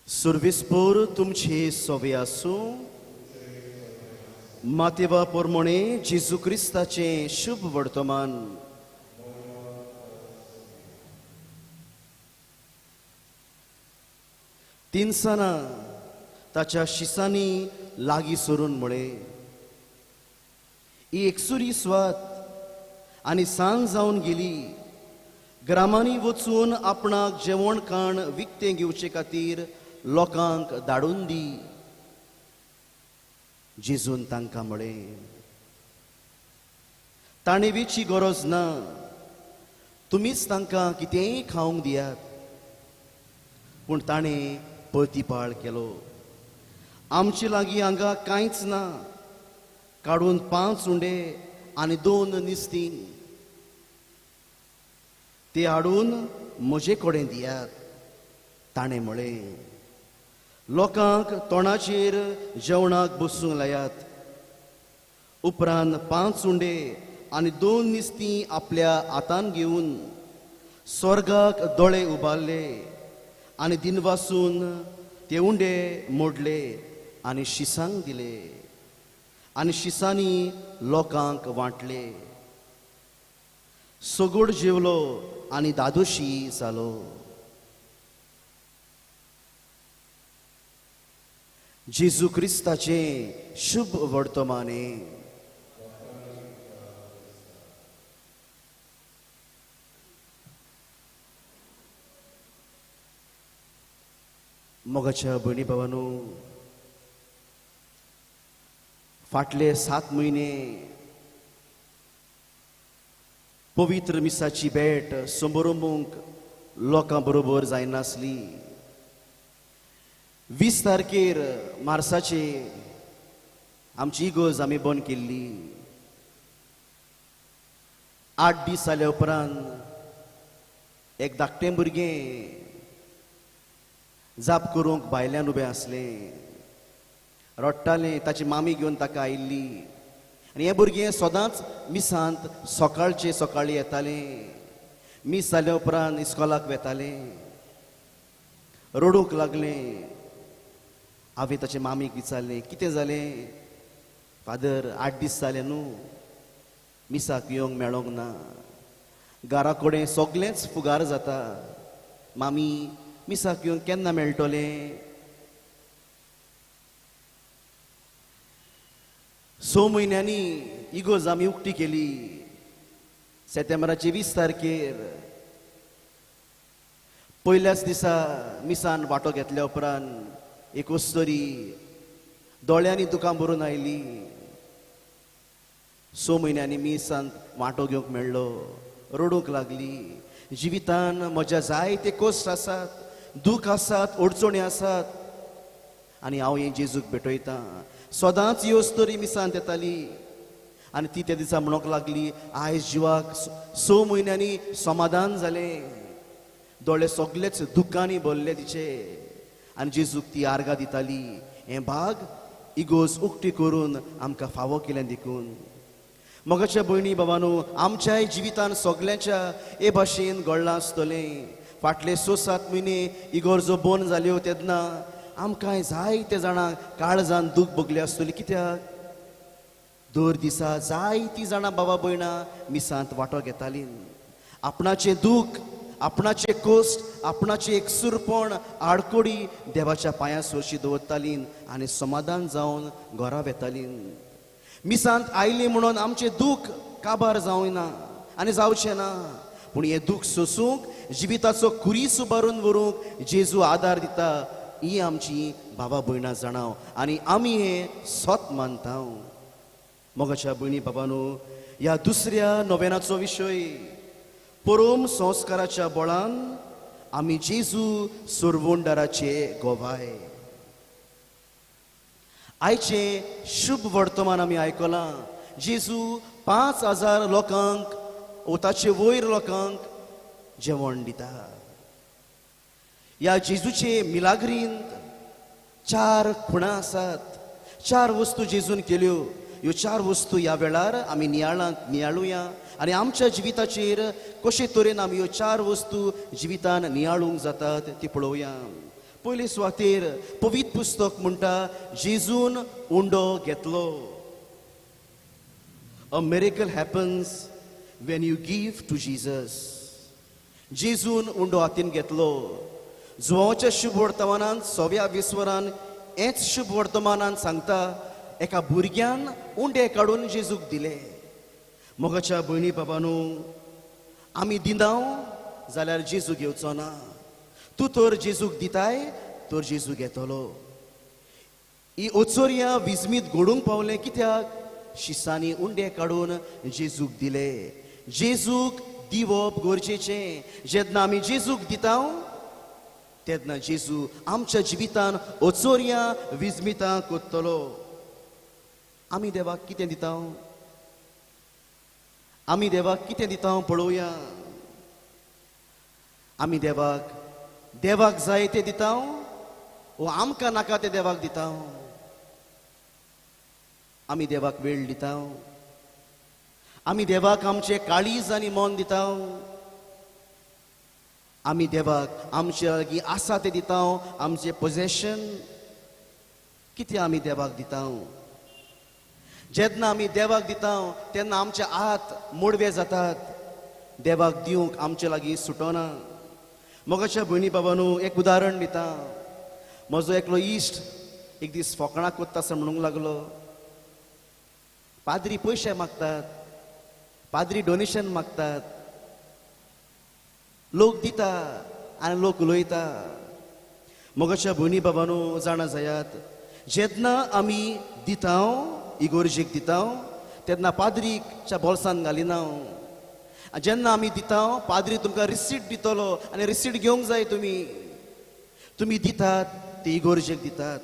सुर्विसपूर तुमची सोवे आसूं. मातेवा पोरमोणे जेजू क्रिस्ताचें शुभ वर्तमान. तिनसाना ताच्या शिसांनी लागीं सरून म्हळें, ही एकसुरी स्वात आनी सांज जावन गेली. ग्रामांनी वचून आपणाक जेवण खाण विकतें घेवचे खातीर लोकांक धाडून दी. जेजून तांकां म्हळें, ताणें वेची गरज ना, तुमीच तांकां कितेंय खावंक दियात. पूण ताणें प्रतिपाळ केलो, आमचे लागीं हांगा कांयच ना, काडून 5 उंडे आनी 2 निस्तीं, ते हाडून म्हजे कडेन दियात. ताणें म्हळें, लोकांक तोंडाचेर जेवणाक बसूंक लायात. उपरांत 5 उंडे आनी 2 निस्तीं आपल्या हातान घेवन स्वर्गाक दोळे उबारले आनी दिनवासून ते उंडे मोडले आनी शिसांक दिले आनी शिसांनी लोकांक वांटले. सगोड जेवलो आनी दादोशी जालो. जेजू क्रिस्ताचें शुभ वर्तमाने. मोगाच्या भयणी भावांनो, फाटले 7 म्हयने पवित्र मिसाची भेट समोरमूंक लोकां बरोबर जायनासली. 20 तारखेर मार्साचे आमची इगोर्ज आमी बंद केल्ली. 8 दीस जाल्या उपरांत एक धाकटें भुरगें जाप करूंक भायल्यान उबें आसलें, रडटालें. ताची मामी घेवन ताका आयिल्ली आनी हें भुरगें सदांच मिसांत सकाळचे सकाळीं येतालें. मीस जाल्या उपरांत इस्कॉलाक वेतालें. रडूंक लागलें. हांवें ताचे मामीक विचारलें, कितें जालें फादर, 8 दीस जाले न्हू मिसाक येवंक मेळोंक ना, घरा कडेन सगलेंच फुगार जाता, मामी मिसाक येवंक केन्ना मेळटलें? 6 म्हयन्यांनी इगोर्ज आमी उक्ती केली. सप्टेंबराचे 20 तारखेर पयल्याच दिसा मिसान वांटो घेतल्या उपरांत एक अस्तरी दोळ्यांनी दुकां भरून आयली. 6 म्हयन्यांनी मिसांत वांटो घेवंक मेळ्ळो. रडूंक लागली. जिवितान म्हज्या जायते कश्ट आसात, दूख आसात, अडचणी आसात आनी हांव हें जेजूक भेटयतां. सदांच ही अस्तरी मिसांत येताली आनी ती त्या दिसा म्हणूंक लागली, आयज जिवाक 6 म्हयन्यांनी समाधान जालें. दोळे सगलेच दुकांनी भरले तिचे आनी जेजूक ती आर्गां दिताली. हें भाग इगोर्ज उक्ती करून आमकां फावो केलें देखून. मोगाच्या भयणी बाबानू, आमच्याय जिवितान सगल्यांच्या हे भाशेन घडलां आसतलें. फाटले 6-7 म्हयने इगोर्जो बंद जाल्यो तेन्ना आमकां जायते जाणां काळजान दूख भोगली आसतली. कित्याक दर दिसा जायतीं जाणां बाबा भयणां मिसांत वांटो घेतालीं. आपणाचें दूख, आपणाचें कश्ट, आपणाचें एकसुरपण, आडकोडी देवाच्या पांयां सरशी दवरतालीं आनी समाधान जावन घरा वेतालीं. मिसांत आयलीं म्हणून आमचें दूख काबार जावना आनी जावचें ना, पूण हें दूख सोसूंक, जिविताचो खुरीस उबारून व्हरूंक जेजू आदार दिता. ही आमची बाबा भयणां जाणाव आनी आमी हें सत मानता. मोगाच्या भयणी बाबानू, ह्या दुसऱ्या नोवेनाचो विशय परम संस्काराच्या बळान आमी जेजू सरवंडाराचे गोवाय. आयचें शुभ वर्तमान आमी आयकलां. जेजू 5000 लोकांक ओ ताचे वयर लोकांक जेवण दिता. ह्या जेजूचे मिलाग्रींत 4 खुणां आसात. 4 वस्तू जेजून केल्यो. ह्यो 4 वस्तू ह्या वेळार आमी नियाळांत नियाळुया आनी आमच्या जिविताचेर कशे तरेन आमी ह्यो 4 वस्तू जिवितान नियाळूंक जातात ती पळोवया. पयले सुवातेर पवित्र पुस्तक म्हणटा, जेजून उंडो घेतलो. A miracle happens when you give to Jesus. जेजून उंडो हातीन घेतलो. जुवाच्या शुभ वर्तमानान 6व्या विस्वरान हेंच शुभ वर्तमानान सांगता, एका भुरग्यान उंडे काडून जेजूक दिले. मोगाच्या भयणी बाबानू, आमी दिनाव जाल्यार जेजू घेवचो ना. तूं तर जेजूक दिताय तर जेजू घेतलो. ही ओचोरया विजमीत घडूंक पावलें कित्याक? शिसांनी उंडे काडून जेजूक दिले. जेजूक दिवप गरजेचें. जेन्ना आमी जेजूक दिता तेन्ना जेजू आमच्या जिवितान ओचोरया विजमितां करतलो. आमी देवाक कितें दिता? आमी देवाक कितें दिता पळोवया. आमी देवाक देवाक जाय तें दिता वो आमकां नाका तें देवाक दिता? आमी देवाक वेळ दिता? आमी देवाक आमचें काळीज आनी मन दिता? आमी देवाक आमचे लागीं आसा तें दिता? आमचें पोजेशन कितें आमी देवाक दिता? जेन्ना आमी देवाक दिता तेन्ना आमचे हात मोडवे जातात. देवाक दिवंक आमचे लागीं सुटना. मोगाच्या भयणी बाबानू, एक उदाहरण दिता. म्हजो एकलो इश्ट एक दीस फकाणां कोत्ता आसा म्हणूंक लागलो, पाद्री पयशे मागतात, पाद्री डोनेशन मागतात, लोक दिता आनी लोक उलयता. मोगाच्या भयणी बाबानू, जाणा जायात, जेन्ना आमी दिता इगोर्जेक दिता तेन्ना पाद्रीच्या बोल्सान घालिना जेन्ना आमी दिता पाद्री तुमकां रिसीट दितलो आनी रिसीट घेवंक जाय. तुमी तुमी दितात ते इगोर्जेक दितात,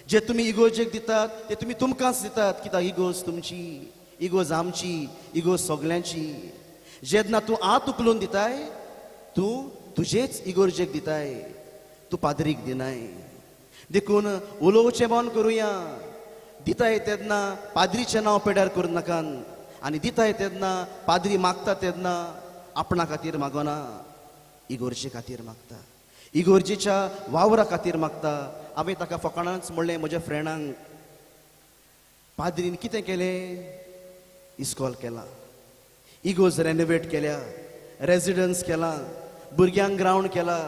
जे तुमी इगोर्जेक दितात ते तुमी तुमकांच दितात, कित्याक इगोर्ज तुमची, इगोर्ज आमची, इगोर्ज सगल्यांची. जेन्ना तूं हात उखलून दिताय तूं तुजेच इगोर्जेक दिताय, तूं पाद्रीक दिनाय. देखून उलोवचें बंद करुया. दिताय तेन्ना पाद्रीचें नांव पेड्यार करूं नाकात, आनी दिताय तेन्ना पाद्री मागता तेन्ना आपणा खातीर मागना, इगोर्जे खातीर मागता, इगोर्जेच्या वावरा खातीर मागता. हांवें ताका फकाणांच म्हणलें म्हज्या फ्रेंडांक, पाद्रीन कितें केलें, इस्कॉल केलां, इगोर्ज रेनोवेट केल्या, रेजिडन्स केलां, भुरग्यांक ग्रावंड केला,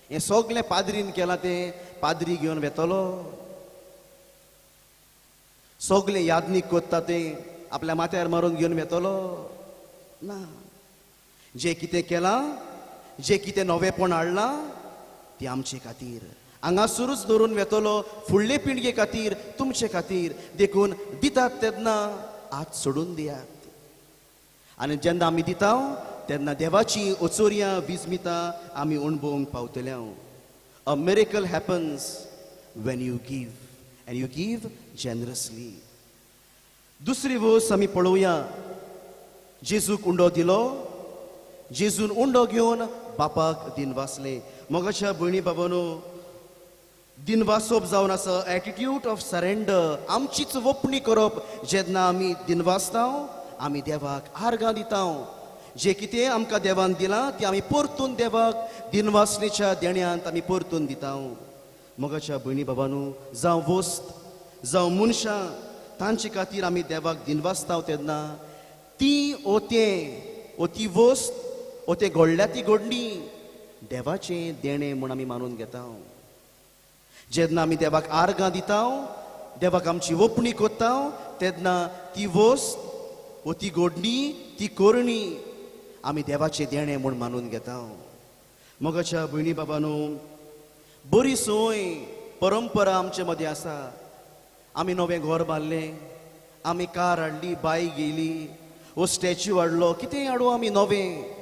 हें सगलें पाद्रीन केलां. तें पाद्री घेवन वेतलो, सगलें यादनीक कोत्ता तें आपल्या माथ्यार मारून घेवन वेतलो ना. जें कितें केलां, जें कितें नवेपण हाडलां तें आमचे खातीर, हांगासरूच दवरून वेतलो फुडले पिळगे खातीर, तुमचे खातीर. देखून दितात तेन्ना हात सोडून दियात. आनी जेन्ना आमी दिता तेन्ना देवाची ओचोरयां विजमितां आमी अणभवूंक पावतले. A miracle happens when you give, and you give generously. दुसरी वस्त आमी पळोवया. जेजूक उंडो दिलो, जेजून उंडो घेवन बापाक दिनवासले. मोगाच्या भयणी बाबानो, दिनवासप जावन आसा एटिट्यूड ऑफ सरेंडर, आमचीच वपणी करप. जेन्ना आमी दिनवासता आमी देवाक आर्गां दिता. जे कितें आमकां देवान दिलां तें आमी परतून देवाक दिनवासणेच्या देण्यांत आमी परतून दिता. मोगाच्या भयणी बाबानो, जावं वस्त जावं मनशां, तांचे खातीर आमी देवाक दिनवासता तेन्ना ती ओ तें ओ ती वस्त ओ तें घडल्या ती घडणी देवाचें देणें म्हूण आमी मानून घेता. जेन्ना आमी देवाक आर्गां दिता, देवाक आमची वपणी कोत्ता, तेन्ना ती वस्त ओ ती घडणी ती करणी आमी देवाचें देणें म्हूण मानून घेता. मोगाच्या भयणी बाबानो, बरी संवय परंपरा आमचे मदीं आसा. आमी नवें घर बांदलें, आमी कार हाडली, बायक घेयली, वो स्टॅच्यू हाडलो, कितेंय हाडूं आमी नवें,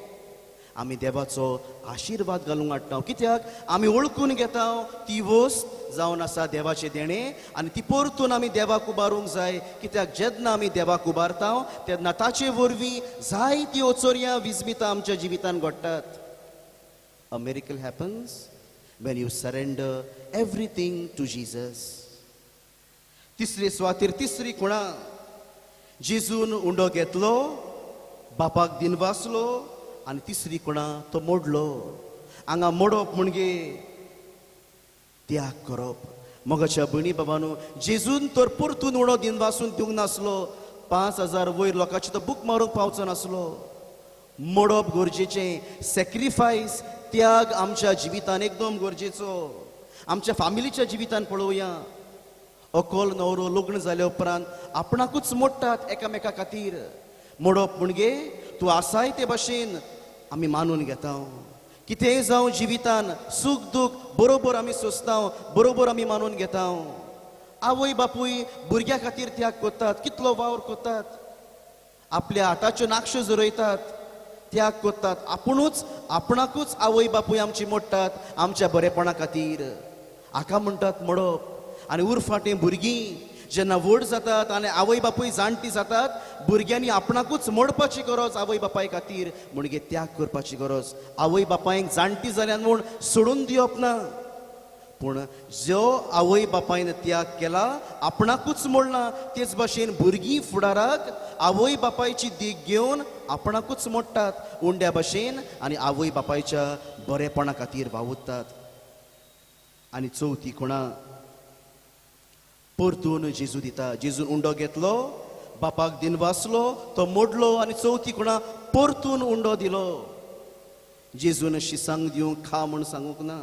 आमी देवाचो आशिर्वाद घालूंक हाडटा. कित्याक आमी वळखून घेता ती वस्त जावन आसा देवाचें देणें, आनी ती परतून आमी देवाक उबारूंक जाय. कित्याक जेन्ना आमी देवाक उबारता तेन्ना ताचे वरवीं जायती ओचोरयां विजमितां आमच्या जिवितान घडटात. A miracle happens when you surrender everything to Jesus. तिसरे सुवातेर तिसरी खुणा, जेजून उंडो घेतलो, बापाक दिनवासलो आनी तिसरी खुणा तो मोडलो. हांगा मोडप म्हणजे त्याग करप. मोगाच्या भयणी बाबानो, जेजून तर परतून उणो दिनवासून दिवंक नासलो, 5000 वयर लोकांची तो बूक मारूंक पावचो नासलो. मोडप गरजेचें, सॅक्रिफायस, त्याग आमच्या जिवितान एकदम गरजेचो. आमच्या फामिलीच्या जिवितान पळोवया, अकोल नवरो लग्न जाल्या उपरांत आपणाकूच मोडटात एकामेका खातीर. मोडप म्हणजे तूं आसाय ते भाशेन आमी मानून घेता. कितेंय जावं जिवितान सूख दूख बरोबर आमी सोंसता, बरोबर आमी मानून घेता. आवय बापूय भुरग्या खातीर त्याग करतात, कितलो वावर करतात, आपल्या हाताच्यो नाकश्यो झरयतात, त्याग करतात. आपुणूच आपणाकूच आवय बापूय आमची मोडटात आमच्या बरेपणा खातीर. हाका म्हणटात मोडप. आनी उरफाटें भुरगीं जेन्ना व्हड जातात आनी आवय बापूय जाणटी जातात, भुरग्यांनी आपणाकूच मोडपाची गरज आवय बापाय खातीर, म्हणजे त्याग करपाची गरज. आवय बापायक जाणटी जाल्यान म्हूण सोडून दिवप ना, पूण जो आवय बापायन त्याग केला, आपणाकूच मोडला, तेच भाशेन भुरगीं फुडाराक आवय बापायची देख घेवन आपणाकूच मोडटात उंड्या भाशेन आनी आवय बापायच्या बरेपणा खातीर वावुरतात. आनी चवथी खुणा परतून जेजू दिता. जेजून उंडो घेतलो, बापाक दिनवासलो, तो मोडलो आनी चवथी खुणा परतून उंडो दिलो. जेजून शिसांक दिवंक खा म्हूण सांगूंक ना,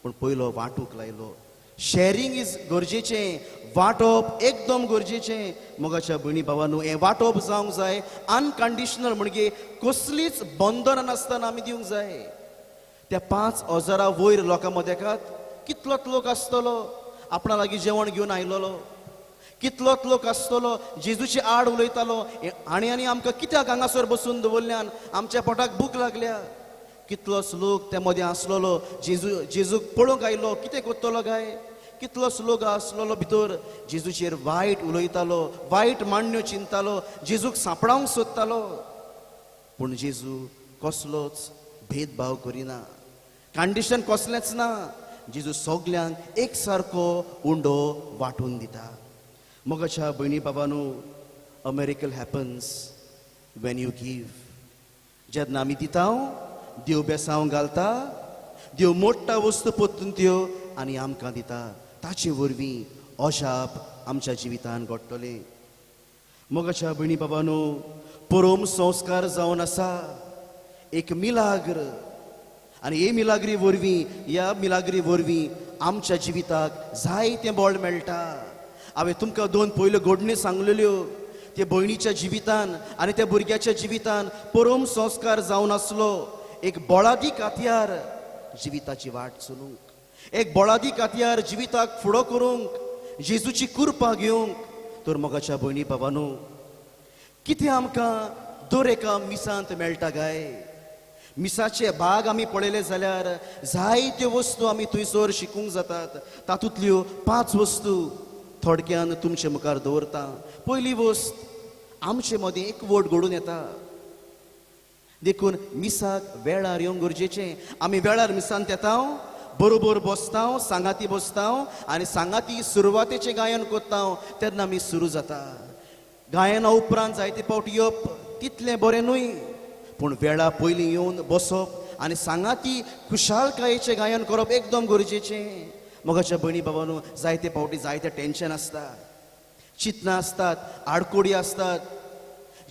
पूण पयलो वांटूंक लायलो. शॅरींग is गरजेचें, वांटप एकदम गरजेचें. मोगाच्या भयणी भावानू, हें वांटप जावंक जाय अनकंडिशनल, म्हणजे कसलीच बंधनां नासतना आमी दिवंक जाय. त्या 5000 वयर लोकां मदेकात कितलोच लोक आसतलो आपणा लागीं जेवण घेवन आयलोलो, कितलोच लोक आसतलो जेजूचे आड उलयतालो, आनी आनी आमकां कित्याक हांगासर बसून दवरल्यान, आमच्या पोटाक भूक लागल्या. कितलोच लोक त्या मदें आसलेलो जेजूक पळोवंक आयलो, कितें करतलो काय. कितलोच लोक आसलेलो भितर जेजूचेर वायट उलयतालो, वायट मांडण्यो चिंततालो, जेजूक सांपडावंक सोदतालो. पूण जेजू कसलोच भेदभाव करिना, कंडिशन कसलेंच ना. जेजू सगल्यांक एक सारको उंडो वांटून दिता. मोगाच्या भयणी बाबानू, a miracle happens when you give. जेन्ना आमी दिता, देव बेसांव घालता, देव मोडटा वस्तू पोत्तून त्यो आनी आमकां दिता. ताचे वरवीं अजाप आमच्या जिवितान घडटलें. मोगाच्या भयणी बाबानू, परम संस्कार जावन आसा एक मिलाग्र, आनी हे मिलाग्री वरवीं, ह्या मिलाग्री वरवीं आमच्या जिविताक जायतें बळ मेळटा. हांवें तुमकां दोन पयल्यो घडण्यो सांगलेल्यो, ते भयणीच्या जिवितान आनी त्या भुरग्याच्या जिवितान परम संस्कार जावन आसलो एक बळादीक हत्यार जिविताची वाट चलूंक, एक बळादीक हत्यार जिविताक फुडो करूंक, जेजूची कृपा घेवंक. तर मोगाच्या भयणी बाबानू, कितें आमकां दर एका मिसांत मेळटा काय? मिसाचे भाग आमी पळयले जाल्यार जायत्यो वस्तू आमी थंयसर शिकूंक जातात. तातूंतल्यो 5 वस्तू थोडक्यान तुमचे मुखार दवरता. पयली वस्त, आमचे मदीं एकवट घडून येता. देखून मिसाक वेळार येवंक गरजेचें. आमी वेळार मिसांत येता, बरोबर बसता, सांगाती बसता आनी सांगाती सुरवातेचें गायन करता तेन्ना आमी सुरू जाता. गायना उपरांत जायते फावट येवप तितलें बरें न्हय, पूण वेळा पयलीं येवन बसप आनी सांगाती खुशालकायेचें गायन करप एकदम गरजेचें. मोगाच्या भयणी बाबानू, जायते फावटी जायते टेंशन आसता, चिंतनां आसतात, आडकोडी आसतात.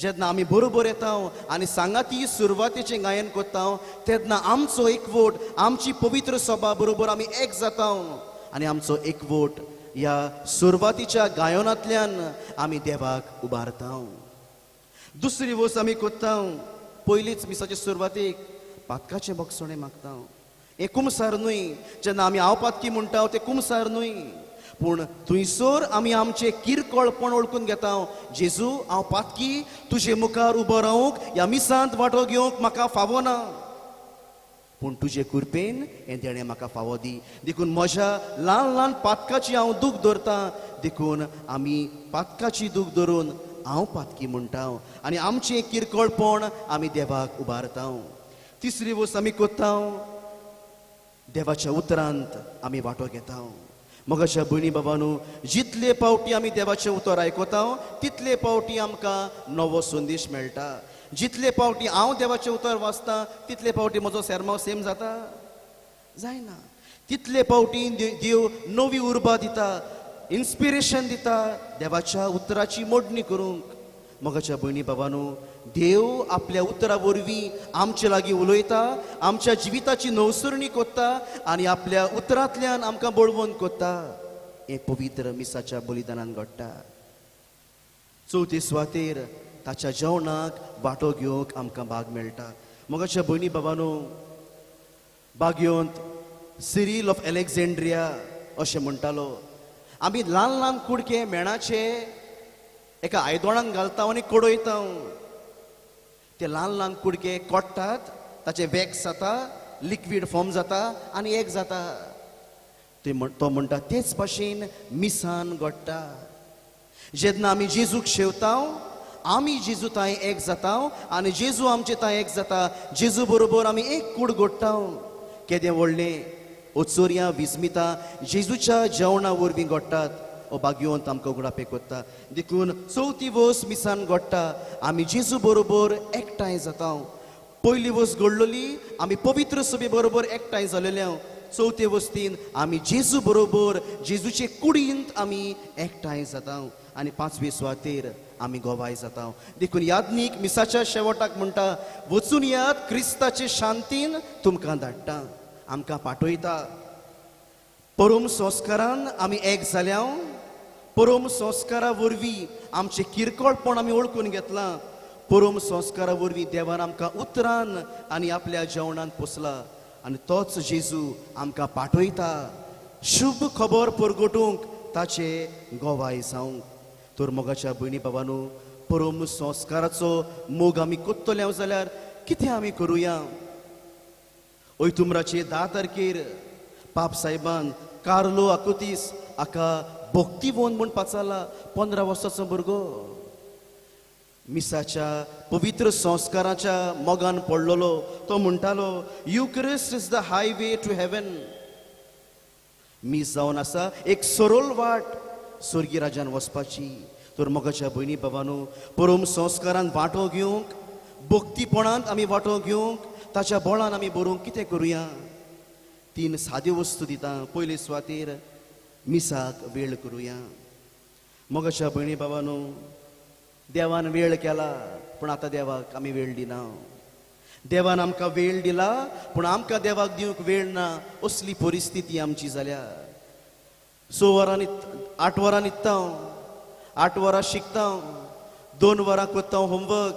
जेन्ना आमी बरोबर येता आनी सांगाती सुरवातेचें गायन करता तेन्ना आमचो एकवट, आमची पवित्र सभा बरोबर आमी एक जाता आनी आमचो एकवट ह्या सुरवातीच्या गायनांतल्यान आमी देवाक उबारता. दुसरी वस्त आमी करता, पयलींच मिसाचे सुरवातीक पातकाचें बक्षणें मागता. हें कुमसार न्हय, जेन्ना आमी हांव पातकी म्हणटा तें कुमसार न्हय, पूण थंयसर आमी आमचें किरकोळपण वळखून घेता. जेजू, हांव पातकी, तुजे मुखार उबो रावंक, ह्या मिसांत वांटो घेवंक म्हाका फावो ना, पूण तुजे कृपेन हें देणें म्हाका फावो दी. देखून म्हज्या ल्हान ल्हान पातकाची हांव दूख धरता. देखून आमी पातकाची दूख धरून हांव पातकी म्हणटा आनी आमचें किरकोळपण आमी देवाक उबारता. तिसरी वस्त आमी करता, देवाच्या उतरांत आमी वांटो घेता. मोगाच्या भयणी बाबानू, जितले फावटी आमी देवाचें उतर आयकता तितले फावटी आमकां नवो संदेश मेळटा. जितले फावटी हांव देवाचें उतर वाचता तितले फावटी म्हजो सेरमांव सेम जाता जायना. तितले फावटी देव नवी उर्बा दिता, इन्स्पिरेशन दिता देवाच्या उतराची मोडणी करूंक. मोगाच्या भयणी बाबानू, देव आपल्या उतरा वरवीं आमचे लागीं उलयता, आमच्या जिविताची नवसरणी करता आनी आपल्या उतरांतल्यान आमकां बळवंत करता. हें पवित्र मिसाच्या बलिदानान घडटा. चवथे सुवातेर ताच्या जेवणाक वांटो घेवंक आमकां भाग मेळटा. मोगाच्या भयणी बाबानू, बागयोंत सिरील ऑफ एलेक्झेंड्रिया अशें म्हणटालो, आमी ल्हान ल्हान कुडके मेणाचे एका आयदोणान घालता आनी कडयता. ते ल्हान ल्हान कुडके कोट्टात, ताचे वॅक्स जाता, लिक्वीड फॉर्म जाता आनी एक जाता. तो म्हणटा तेच भाशेन मिसान घडटा. जेन्ना आमी जेजूक शेवता, आमी जेजू तांय एक जाता आनी जेजू आमचे तांय एक जाता. जेजू बरोबर आमी एक कूड घडटा. केदें व्हडलें ओचोरयां विस्मिता जेजूच्या जेवणा वरवीं घडटात. ओ भाग्यवंत आमकां उगडापें करता. देखून चवथी वस्त मिसान घडटा, आमी जेजू बरोबर एकठांय जाता. पयली वस्त घडलेली आमी पवित्र सभे बरोबर एकठांय जालेले. चवथे वस्तीन आमी जेजू बरोबर जेजूचे कुडींत आमी एकठांय जाता आनी पांचवे सुवातेर आमी गोवाय जाता. देखून याज्ञीक मिसाच्या शेवटाक म्हणटा, वचून यात, क्रिस्ताचे शांतीन तुमकां धाडटा, आमकां पाठयता. परम संस्कारान आमी एक जाल्या. परम संस्कारा वरवीं आमचें किरकोळपण आमी वळखून घेतलां. परम संस्कारा वरवीं देवान आमकां उतरान आनी आपल्या जेवणान पोसला आनी तोच जेजू आमकां पाठयता शुभ खबर परगटूंक, ताचे गोवाय जावंक. तर मोगाच्या भयणी बाबांनो, परम संस्काराचो मोग आमी कोत्तले जाल्यार कितें आमी करुया? ओयतुम्राचे 10 तारखेर पाप साहेबान कार्लो आकुतीस हाका भक्तिवोन म्हूण पाचाला. 15 वर्सांचो भुरगो मिसाच्या पवित्र संस्काराच्या मोगान पडलेलो. तो म्हणटालो, Eucharist is the highway to heaven. मीस जावन आसा एक सरळ वाट स्वर्गीय राजान वचपाची. तर मोगाच्या भयणी बाबांनो, परम संस्कारान वांटो घेवंक, भक्तीपणांत आमी वांटो घेवंक, ताच्या बळान आमी बरोवंक कितें करुया? 3 साद्यो वस्तू दिता. पयले सुवातेर मिसाक वेळ करुया. मोगाच्या भयणी बाबांनो, देवान वेळ केला पूण आतां देवाक आमी वेळ दिना. देवान आमकां वेळ दिला पूण आमकां देवाक दिवंक वेळ ना. असली परिस्थिती आमची जाल्या. 6 वरां 8 वरां न्हिदता, 8 वरां शिकता, 2 वरां करता होमवर्क,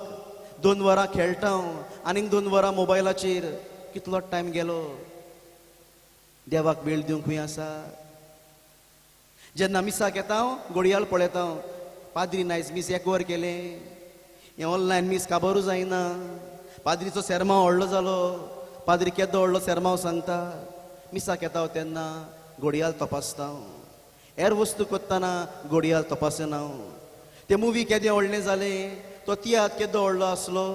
2 वरां खेळटा, आनीक 2 वरां मोबायलाचेर. कितलो टायम गेलो? देवाक वेळ दिवंक खंय आसा? जेन्ना मिसाक येता घडयाळ पळयता, पाद्रीन आयज मीस 1 वर केलें, हें ऑनलायन मीस काबरूच जायना, पाद्रीचो सेरमांव व्हडलो जालो, पाद्री केदो व्हडलो सेरमांव सांगता. मिसाक येता तेन्ना घडयाळ तपासता, हेर वस्तू करतना घडयाळ तपासना. ते मुवी केदें व्हडलें जालें, तो तियात्र केदो व्हडलो आसलो,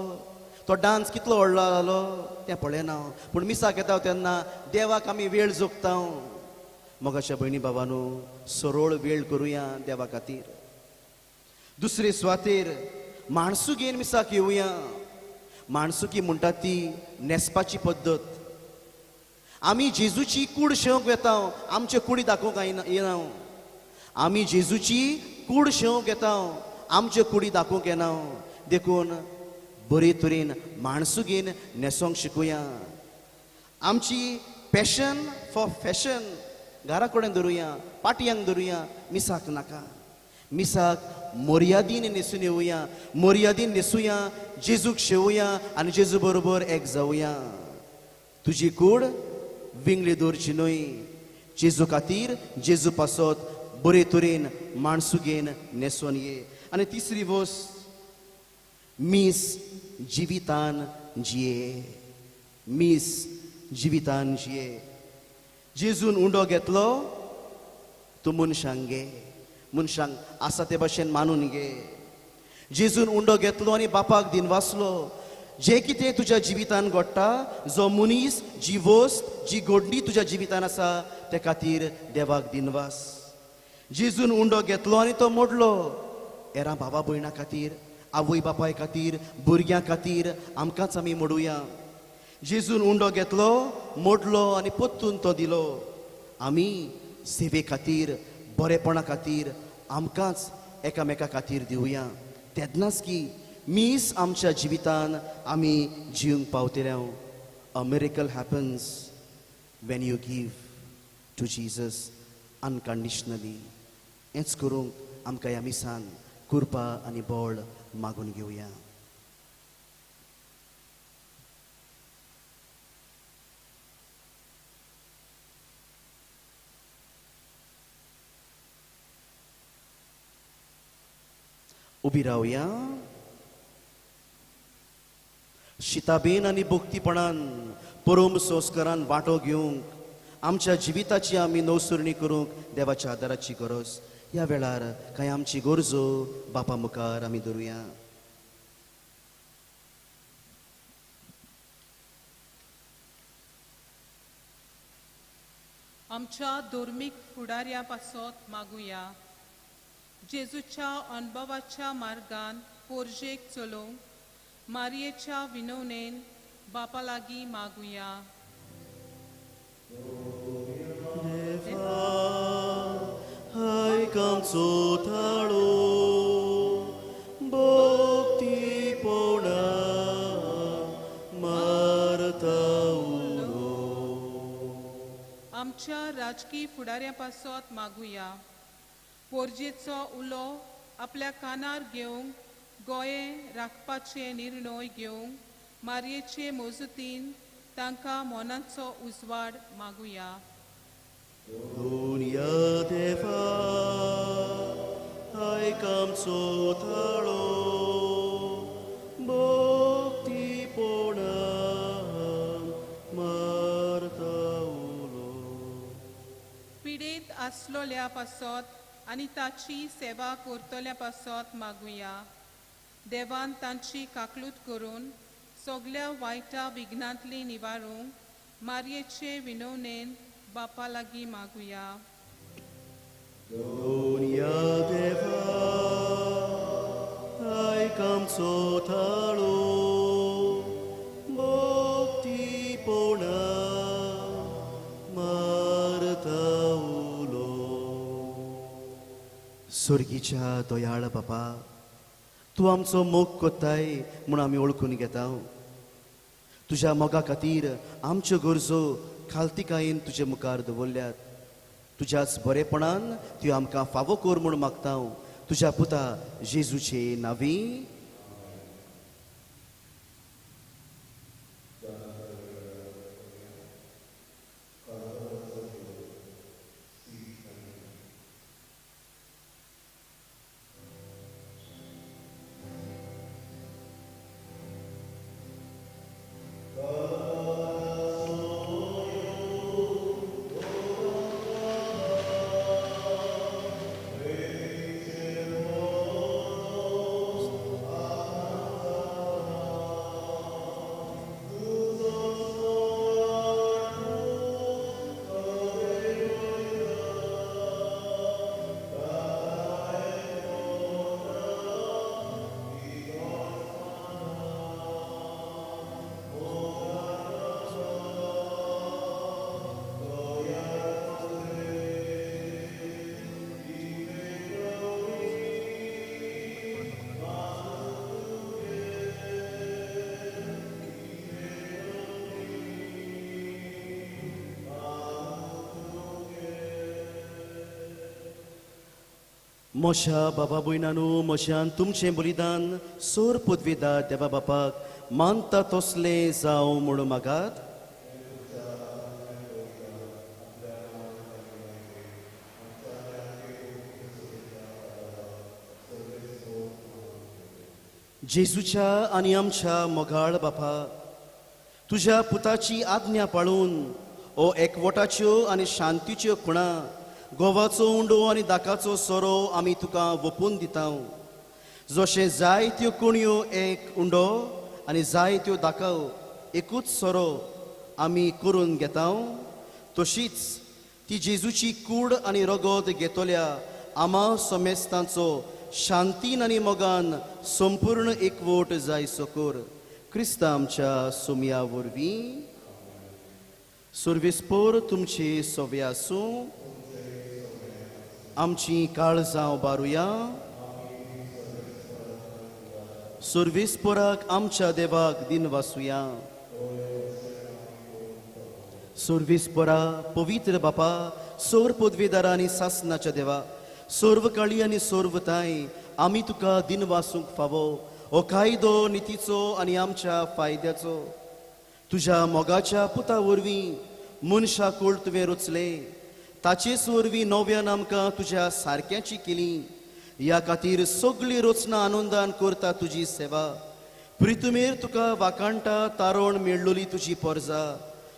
तो डांस कितलो व्हडलो जालो तें पळयना. पूण मिसाक येता तेन्ना देवाक आमी वेळ जोगता. मोगाच्या भयणी बाबांनो, सरळ वेळ करुया देवा खातीर. दुसरे सुवातेर माणसुगेन मिसाक येवया. माणसुकी म्हणटा ती न्हेसपाची पद्दत. आमी जेजूची कूड शेवंक वेता, आमचे कुडी दाखोवंक येना. आमी जेजूची कूड शेवंक येता, आमचे कुडी दाखोवंक येना. देखून बरे तरेन माणसुगेन न्हेसोंक शिकूया. आमची पॅशन फॉर फॅशन घरा कडेन धरुया, पाटयांक धरुया, मिसाक नाका. मिसाक मर्यादीन न्हेसून येवया, मर्यादीन न्हेसुया, जेजूक शेवया आनी जेजू बरोबर एक जावया. तुजी कूड विंगळी दवरची न्हय. जेजू खातीर, जेजू पासत बरे तरेन माणसुगेन न्हेसून ये. आनी तिसरी वस्त, मीस जिवितान जिये. मीस जिवितान जिये. जेजून उंडो घेतलो, तूं मनशांक घे, मनशांक आसा ते भाशेन मानून घे. जेजून उंडो घेतलो आनी बापाक दिनवासलो. जें कितें तुज्या जिवितान घडटा, जो मनीस, जी वस्त, जी घडणी तुज्या जिवितान आसा, ते खातीर देवाक दिनवास. जेजून उंडो घेतलो आनी तो मोडलो. हेरां भावा भयणां खातीर, आवय बापाय खातीर, भुरग्यां खातीर आमकांच आमी मोडुया. जेजून उंडो घेतलो, मोडलो आनी परतून तो दिलो. आमी सेवे खातीर, बरेपणा खातीर आमकांच एकामेका खातीर दिवया. तेन्नाच की मीस आमच्या जिवितान आमी जिवंक पावतले. A miracle happens when you give to Jesus unconditionally. हेंच करूंक आमकां ह्या मिसान कृपा आनी बळ मागून घेवया. उबी रावया. शिताबेन आनी भक्तीपणान परम संस्कारान वांटो घेवंक, आमच्या जिविताची आमी नवसरणी करूंक देवाच्या आदाराची गरज. ह्या वेळार कांय आमची गरजो बापा मुखार आमी धरुया. आमच्या धर्मीक फुडाऱ्या पासत मागुया. जेजूच्या अनुभवाच्या मार्गान पोरजेक चलोवंक मारयेच्या विनवणेन बापा लागीं मागुया. आयक आमचो थाळो भक्तीपणा मारता उलो. आमच्या राजकीय फुडाऱ्या पासत मागुया. पोरजेचो उलो आपल्या कानार घेवंक, गोंये राखपाचे निर्णय घेवंक मारयेचे मजुतीन तांकां मनाचो उजवाड मागुया. दुनिया देवा आयक आयक आमचो थाळो भक्तीपणान मारता उलो. पिडेत आसलोल्या पासत आनी ताची सेवा करतल्या पासत मागुया. देवान तांची काकलूत करून सगल्या वायटा विघ्नांतली निवारूंक मारयेचे विनवणेन बापा लागीं मागुया. दोनया देवा आयक आमचो थाळो भक्तीपणान मारता उलो. स्वर्गीच्या दयाळ बापा, तूं आमचो मोग कोत्ताय म्हूण आमी वळखून घेता. तुज्या मोगा खातीर आमच्यो गरजो खालतिकायेन तुजे मुखार दवरल्यात. तुज्याच बरेपणान त्यो आमकां फावो कर म्हूण मागता तुज्या पुता जेजूचे नांवी. म्हज्या बाबा भयणानू, म्हज्यान तुमचें बलिदान सोर पदवेदार देवा बापाक मानता तसलें जावं म्हूण मागात. जेजूच्या आनी आमच्या मोगाळ बापा, तुज्या पुताची आज्ञा पाळून ओ एकवटाच्यो आनी शांतीच्यो खुणा, गोवाचो उंडो आनी दाकाचो सोरो आमी तुका वोपून दिता. जशें जायत्यो कुणयो एक उंडो आनी जायत्यो दाकाव एकूच सोरो आमी करून घेता, तशीच ती जेजूची कूड आनी रगत घेतल्या आमा समेस्तांचो शांतीन आनी मोगान संपूर्ण एकवट जाय सकोर क्रिस्ता आमच्या सोमया वरवीं. सुर्वेस्पोर तुमचे सोवे आसूं. आमची काळजां बारुया. सुर्वेस्पोराक आमच्या देवाक दिन वासुया. सुर्वेस्पोरा पवित्र बापा, सोर पदवेदारा आनी सासनाच्या देवा, सर्वकाळी आनी सर्वताय आमी तुका दिन वासूंक फावो हो कायदो नितीचो आनी आमच्या फायद्याचो. तुज्या मोगाच्या पुता वरवीं मनशा कूळ तुवें रचलें, ताचेच वरवीं नव्यान आमकां तुज्या सारक्याची केली. ह्या खातीर सगळी रचना आनंदान करता तुजी सेवा. प्रितुमेर तुका वाकांटा तारण मेळ्ळोली तुजी पोरजा.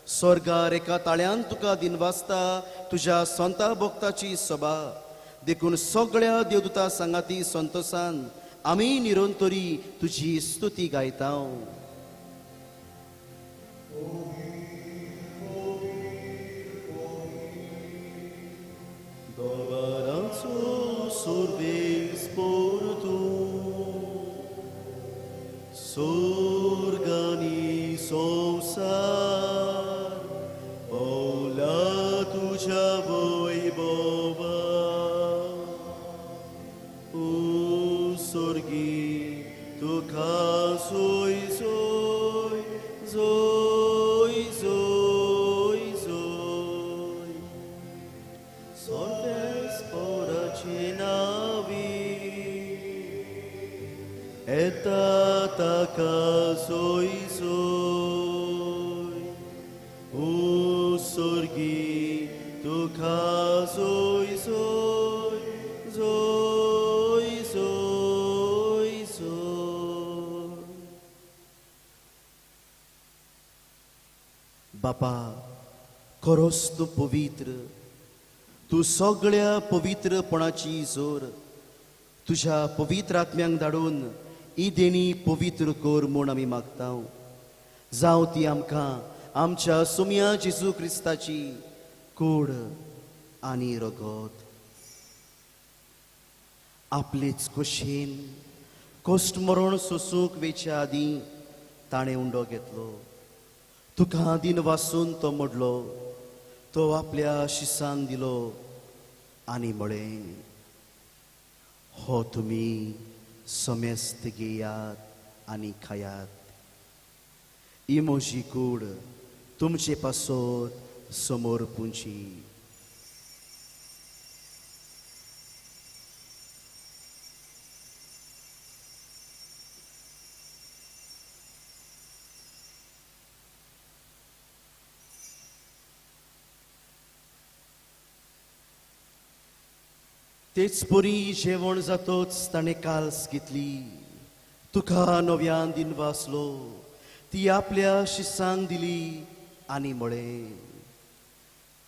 स्वर्गार एका ताळ्यान तुका दिनवासता तुज्या संता भक्ताची सभा. देखून सगळ्या देवदूता सांगाती संतोसान आमी निरंतरी तुजी स्तुती गायता. दरबाराचो सुर्वेस्पोर तूं, सोर्गानी संवसार भोवला तुज्या वैभवा. ओ स्वर्गी तुका सोय सोय जोय जोय जोय. सर्वेस्पोराचे नावी येता ताका सोय सोय. ओ स्वर्गी तुका सोय सोय जोय बापा, खरोच तूं पवित्र, तूं सगळ्या पवित्रपणाची जोर. तुज्या पवित्र आत्म्यांक धाडून ही देणी पवित्र कर म्हूण आमी मागता. जावं ती आमकां आमच्या सोम्या जेजू क्रिस्ताची कूड आनी रगत. आपलेच कुशीन कश्ट मरण सोसूंक वेच्या आदीं ताणें उंडो घेतलो. तुका दिन वासून तो मोडलो, तो आपल्या शिसांक दिलो आनी म्हळें, हो तुमी समेस्त घेयात आनी खायात. ही म्हजी कूड तुमचे पासत समोर पुंची. तेच परी जेवण जातोच ताणें काल्स घेतली, तुका नव्यान दिन वाचलो, ती आपल्या शिसांक दिली आनी म्हळें,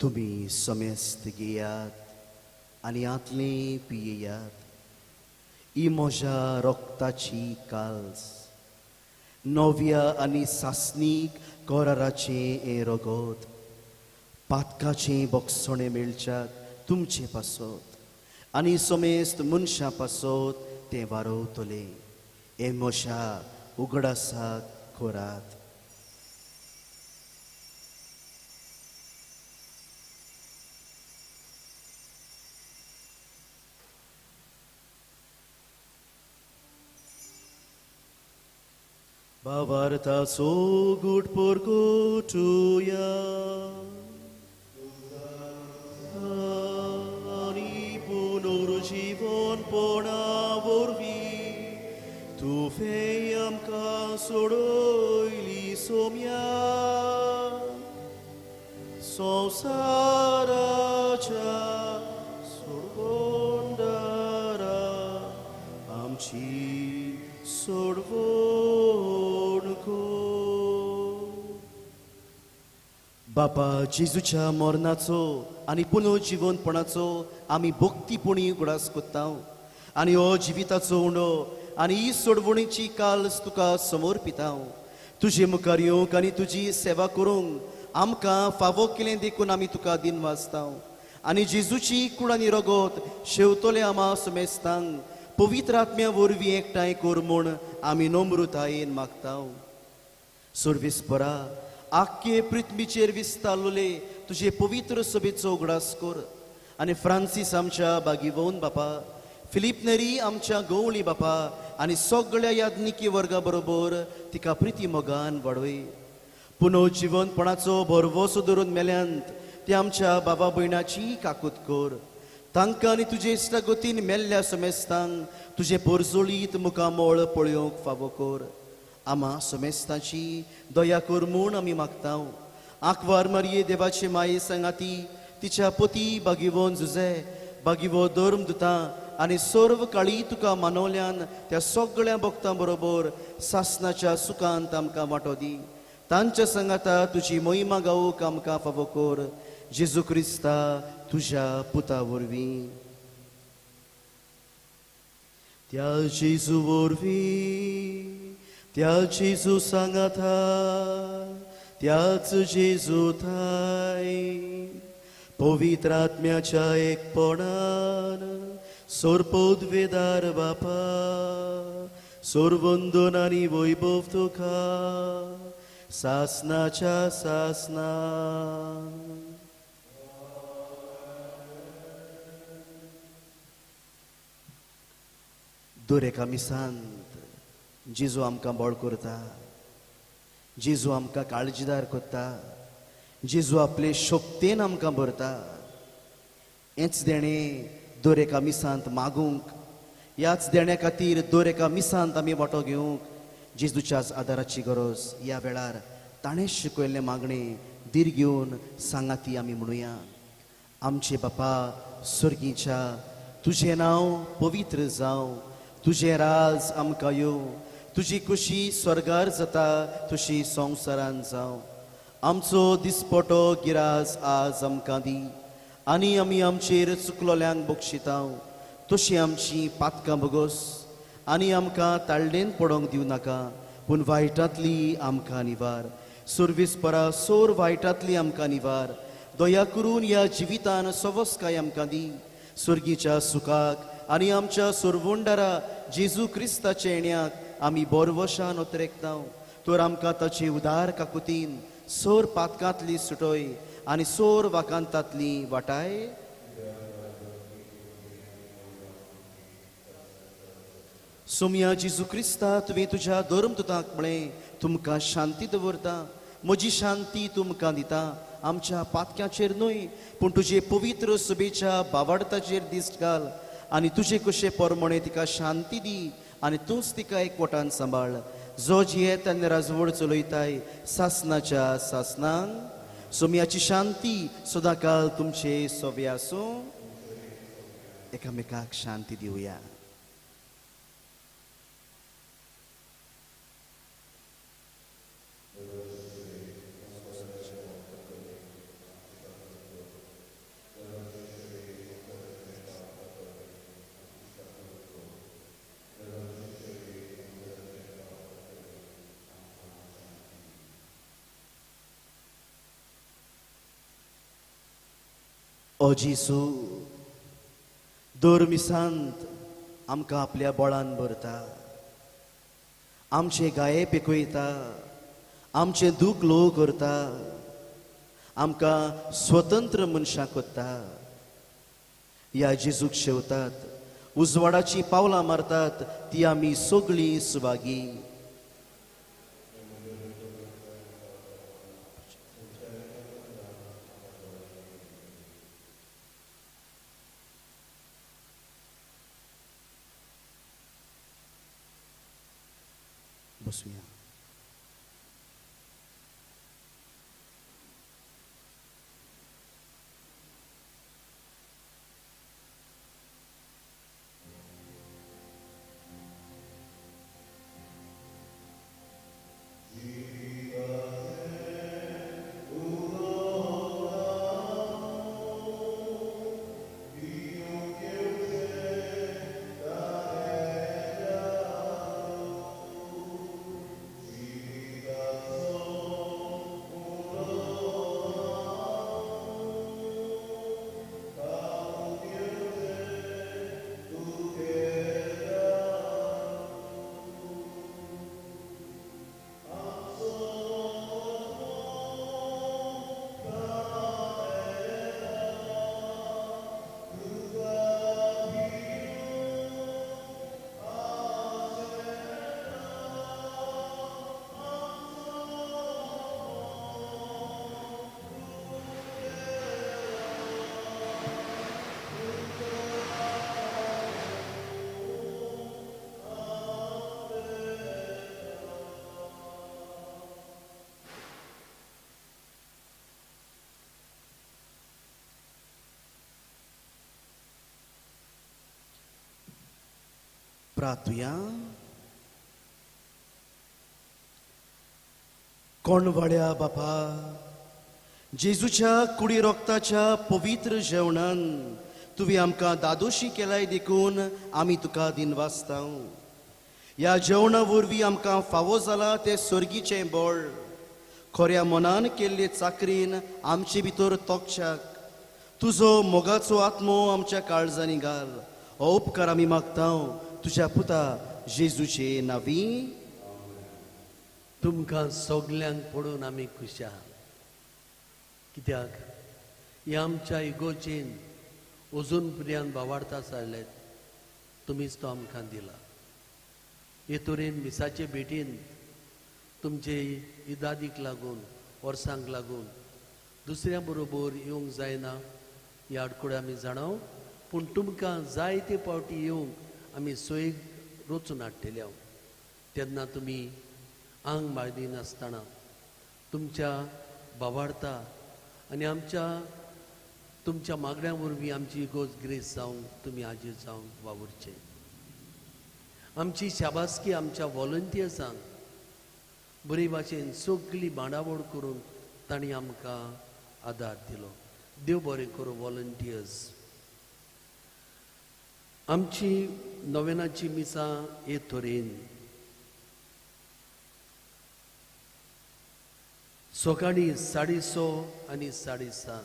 तुमी समेस्त घेयात आनी आतलें पियेयात. ही म्हज्या रक्ताची काल्स, नव्या आनी सासणीक कराराचें हें रगत, पातकाचें बक्षणें मेळच्याक तुमचे पासत आनी समेस्त मनशां पासत तें वारवतलें. हें म्हज्या उगडासाक करात. भावार्थाचो गूट परगटुया आनी पुनर्जीवनपणा वरवीं तुवें आमकां सोडयली सोम्या. संवसाराच्या सोडवणदारा आमची सोडवण कर. बापा, जेजूच्या मरणाचो आनी पुनर्जिवनपणाचो आमी भक्तीपणी उगडास करता आनी हो जिविताचो उंडो आनी ही सोडवणीची काल्स तुका समर्पिता. तुजे मुखार येवंक आनी तुजी सेवा करूंक आमकां फावो केलें देखून आमी तुका दिन वाचता आनी जेजूची कूड आनी रगत शेवतले आमा समेस्तांक पवित्र आत्म्या वरवीं एकठांय कर म्हूण आमी नम्रतायेन मागता. सर्वेस्परा, आख्खे पृथ्वीचेर विस्तारलोले तुजे पवित्र सभेचो उगडास कर आनी फ्रांसीस आमच्या बागीवोन बापा, फिलीप नेरी आमच्या गवळी बापा आनी सगळ्या याज्ञिकी वर्गा बरोबर तिका प्रिती मोगान वाडय. पुनर्जिवनपणाचो भरवसो धरून मेल्यांत ते आमच्या बाबा भयणाची काकूत कर. तांकां आनी तुजे इश्टागतीन मेल्ल्या समेस्तांक तुजें पोरजोळीत मुखामळ पळोवंक फावो कर. आमा समेस्तांची दया कर म्हूण आमी मागता. आंकवार मारये देवाचे माये सांगाती तिच्या पती बागिवोन जुजे बागिवो धर्म दुता आनी सर्व काळी तुका मानवल्यान त्या सगळ्या भक्तां बरोबर सासनाच्या सुखांत आमकां वांटो दी. तांच्या सांगाता तुजी महिमा गावूंक आमकां फावो कर. जेजू क्रिस्ता तुज्या पुता वरवीं. त्या जेजू वरवीं, त्या जेजू सांगाता, त्याच जेजू थाय पवित्र आत्म्याच्या एकपणान सोरपोदवेदार बापा, सोरवंदन आनी वैभव तुका सासनाच्या सासना. दर एका मिसांत जेजू आमकां बळ करता, जेजू आमकां काळजीदार करता, जेजू आपले शक्तेन आमकां भरता. हेंच देणें दर एका मिसांत मागूंक, ह्याच देण्या खातीर दर एका मिसांत आमी वांटो घेवंक जेजूच्याच आदाराची गरज. ह्या वेळार ताणें शिकयल्लें मागणें धीर घेवन सांगाती आमी म्हणुया. आमचे बापा स्वर्गीच्या, तुजें नांव पवित्र जावं, तुजें राज आमकां येवं, तुजी खुशी स्वर्गार जाता तशी संवसारान जावं. आमचो दिसपटो गिरास आज आमकां दी आनी आमी आमचेर चुकलोल्यांक बक्षितांव तशी आमची पातकां भोगोस आनी आमकां ताळडेन पडोंक दिवं नाका पूण वायटांतली आमकां निवार. सुर्वीस परा सोर वायटांतली आमकां निवार. दया करून ह्या जिवितान सवस्काय आमकां दी. सुर्गीच्या सुखाक आनी आमच्या सुरवंडारा जेजू क्रिस्ताच्या येण्याक आमी बोरवशान ओतरेकतांव. तर आमकां ताचे उदार काकुतीन सोर पातकांतली सुटोय आनी सोर वाकांतांतली वाटाय. सोमया जेजू क्रिस्ता तुवें तुज्या धर्मदूताक म्हळें तुमकां शांती दवरता, म्हजी शांती तुमकां दिता. आमच्या पातक्याचेर न्हय पूण तुजे पवित्र सभेच्या बावाडताचेर दिश्ट घाल आनी तुजे कशे परमणे तिका शांती दी आनी तूंच तिका एकवटान सांबाळ. जो जियेत आनी राजवड चलयताय सासनाच्या सासनांक. सोमयाची शांती सदांकाल तुमचे सोबे आसूं. एकामेकाक शांती दिवया. ओ जेजू, दर मिसांत आमकां आपल्या बळान भरता, आमचे गाये पिकयता, आमचें दूख ल्हव करता, आमकां स्वतंत्र मनशां करता. ह्या जेजूक शेवतात, उजवाडाचीं पावलां मारतात ती आमी सगळीं सुभागी. बसूया. प्रार्थुया. कोणवाड्या बापा, जेजूच्या कुडी रोगताच्या पवित्र जेवणान तुवें आमकां दादोशी केलाय देखून आमी तुका दिनवासतांव. ह्या जेवणा वरवीं आमकां फावो जाला तें सर्गीचें बळ. खऱ्या मनान केल्ले चाकरीन आमचे भितर तोखच्याक तुजो मोगाचो आत्मो आमच्या काळजांनी घाल. हो उपकार आमी मागतांव तुज्या पुता जेजूचे नांवी. तुमकां सगल्यांक पडून आमी खुशाल, कित्याक ह्या आमच्या इगोचेन अजून पर्यंत बावाडता सारलेत तुमीच तो आमकां दिला. हे तरेन मिसाचे भेटीन तुमचे इदादीक लागून वर्सांक लागून दुसऱ्या बरोबर येवंक जायना ह्या आडकुड्या आमी जाणाव, पूण तुमकां जायते पावटी येवंक आमी सोय रचून हाडटले हांव. तेन्ना तुमी आंग बाळदिनासतना तुमच्या बावाडता आनी आमच्या तुमच्या मागण्या वरवीं आमची इगोज ग्रेस जावंक तुमी हाजीर जावंक वावुरचें. आमची शाबासकी आमच्या वॉलंटियर्सांक बरी भाशेन सगळी बांडावळ करून तांणी आमकां आदार दिलो. देव बरें करूं वॉलंटियर्स. आमची नोवेनाची मिसां हे तरेन सकाळीं 6:30 आनी 7:30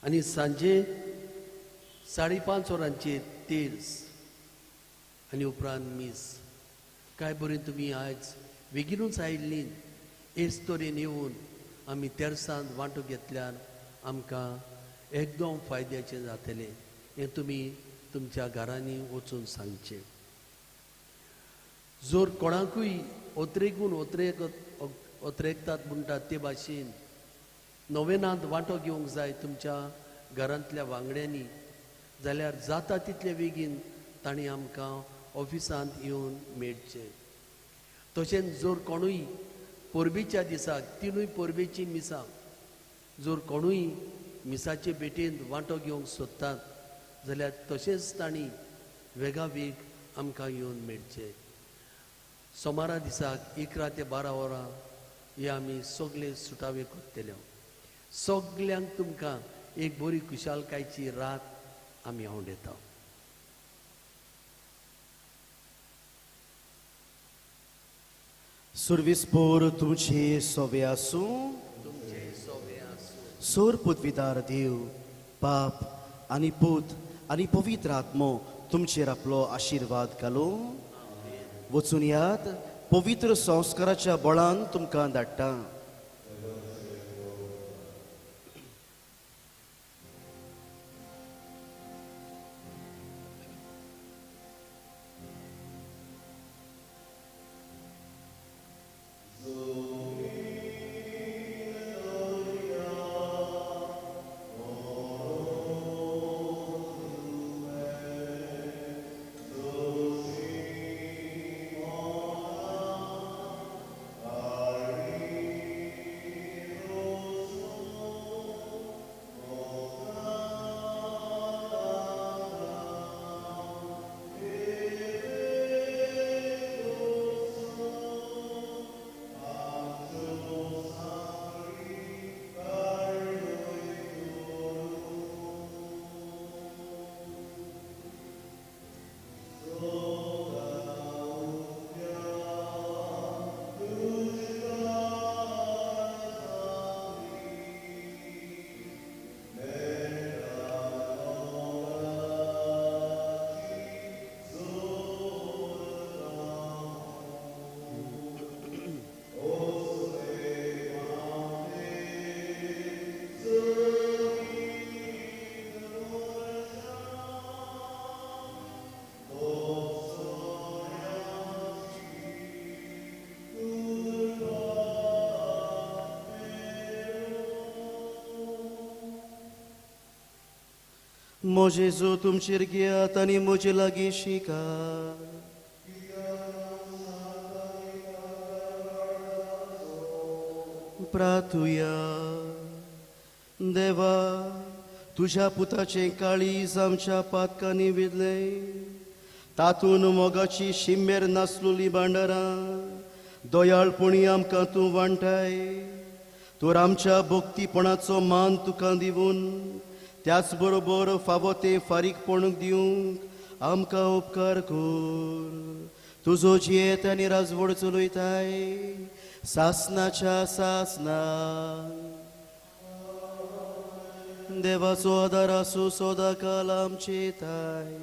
आनी सांजे 5:30 वरांचेर तेर्स आनी उपरांत मीस. काय बरें तुमी आयज बेगीनूच आयिल्लीं. हेच तरेन येवन आमी तेर्सांत वांटो घेतल्यार आमकां एकदम फायद्याचें जातलें हें तुमी तुमच्या घरांनी वचून सांगचें. जर कोणाकूय ओत्रेगून ओत्रेकतात म्हणटात ते भाशेन नोवेनांत वांटो घेवंक जाय तुमच्या घरांतल्या वांगड्यांनी जाल्यार जाता तितले बेगीन तांणी आमकां ऑफिसांत येवन मेळचें. तशेंच जर कोणूय परबेच्या दिसाक तिनूय परबेची मिसां जर कोणूय मिसाचे भेटेंत वांटो घेवंक सोदतात जाल्यार तशेंच तांणी वेगावेग आमकां येवन मेळचें. सोमारा दिसाक 11 ते 12 वरां हे आमी सगळे सुटावे करतले. सगल्यांक तुमकां एक बरी खुशालकायची रात आमी आवडटा. सुर्वीस पोर तुमचे सोवे आसूं. तुमचे सोवे आसूं. सोर पुतविदार देव बाप आनी पूत आनी पवित्र आत्मो तुमचेर आपलो आशिर्वाद घालूं. वचून यात पवित्र संस्काराच्या बळान तुमकां धाडटा. म्हजें तुमचेर घेयात आनी म्हजे लागीं शिकात. प्रार्थुया. देवा, तुज्या पुताचें काळीज आमच्या पातकांनी विदलें, तातूंत मोगाची शिमेर नासलोली भांडारां दयाळपणी आमकां तूं वांटाय. तर आमच्या भक्तीपणाचो मान तुका दिवन त्याच बरोबर फावो तें फारीकपण दिवंक आमकां उपकार कर. तुजो जियेत आनी राजवड चलयताय सासनाच्या सासना. देवाचो आदार आसूं सदां काल आमचे ताय.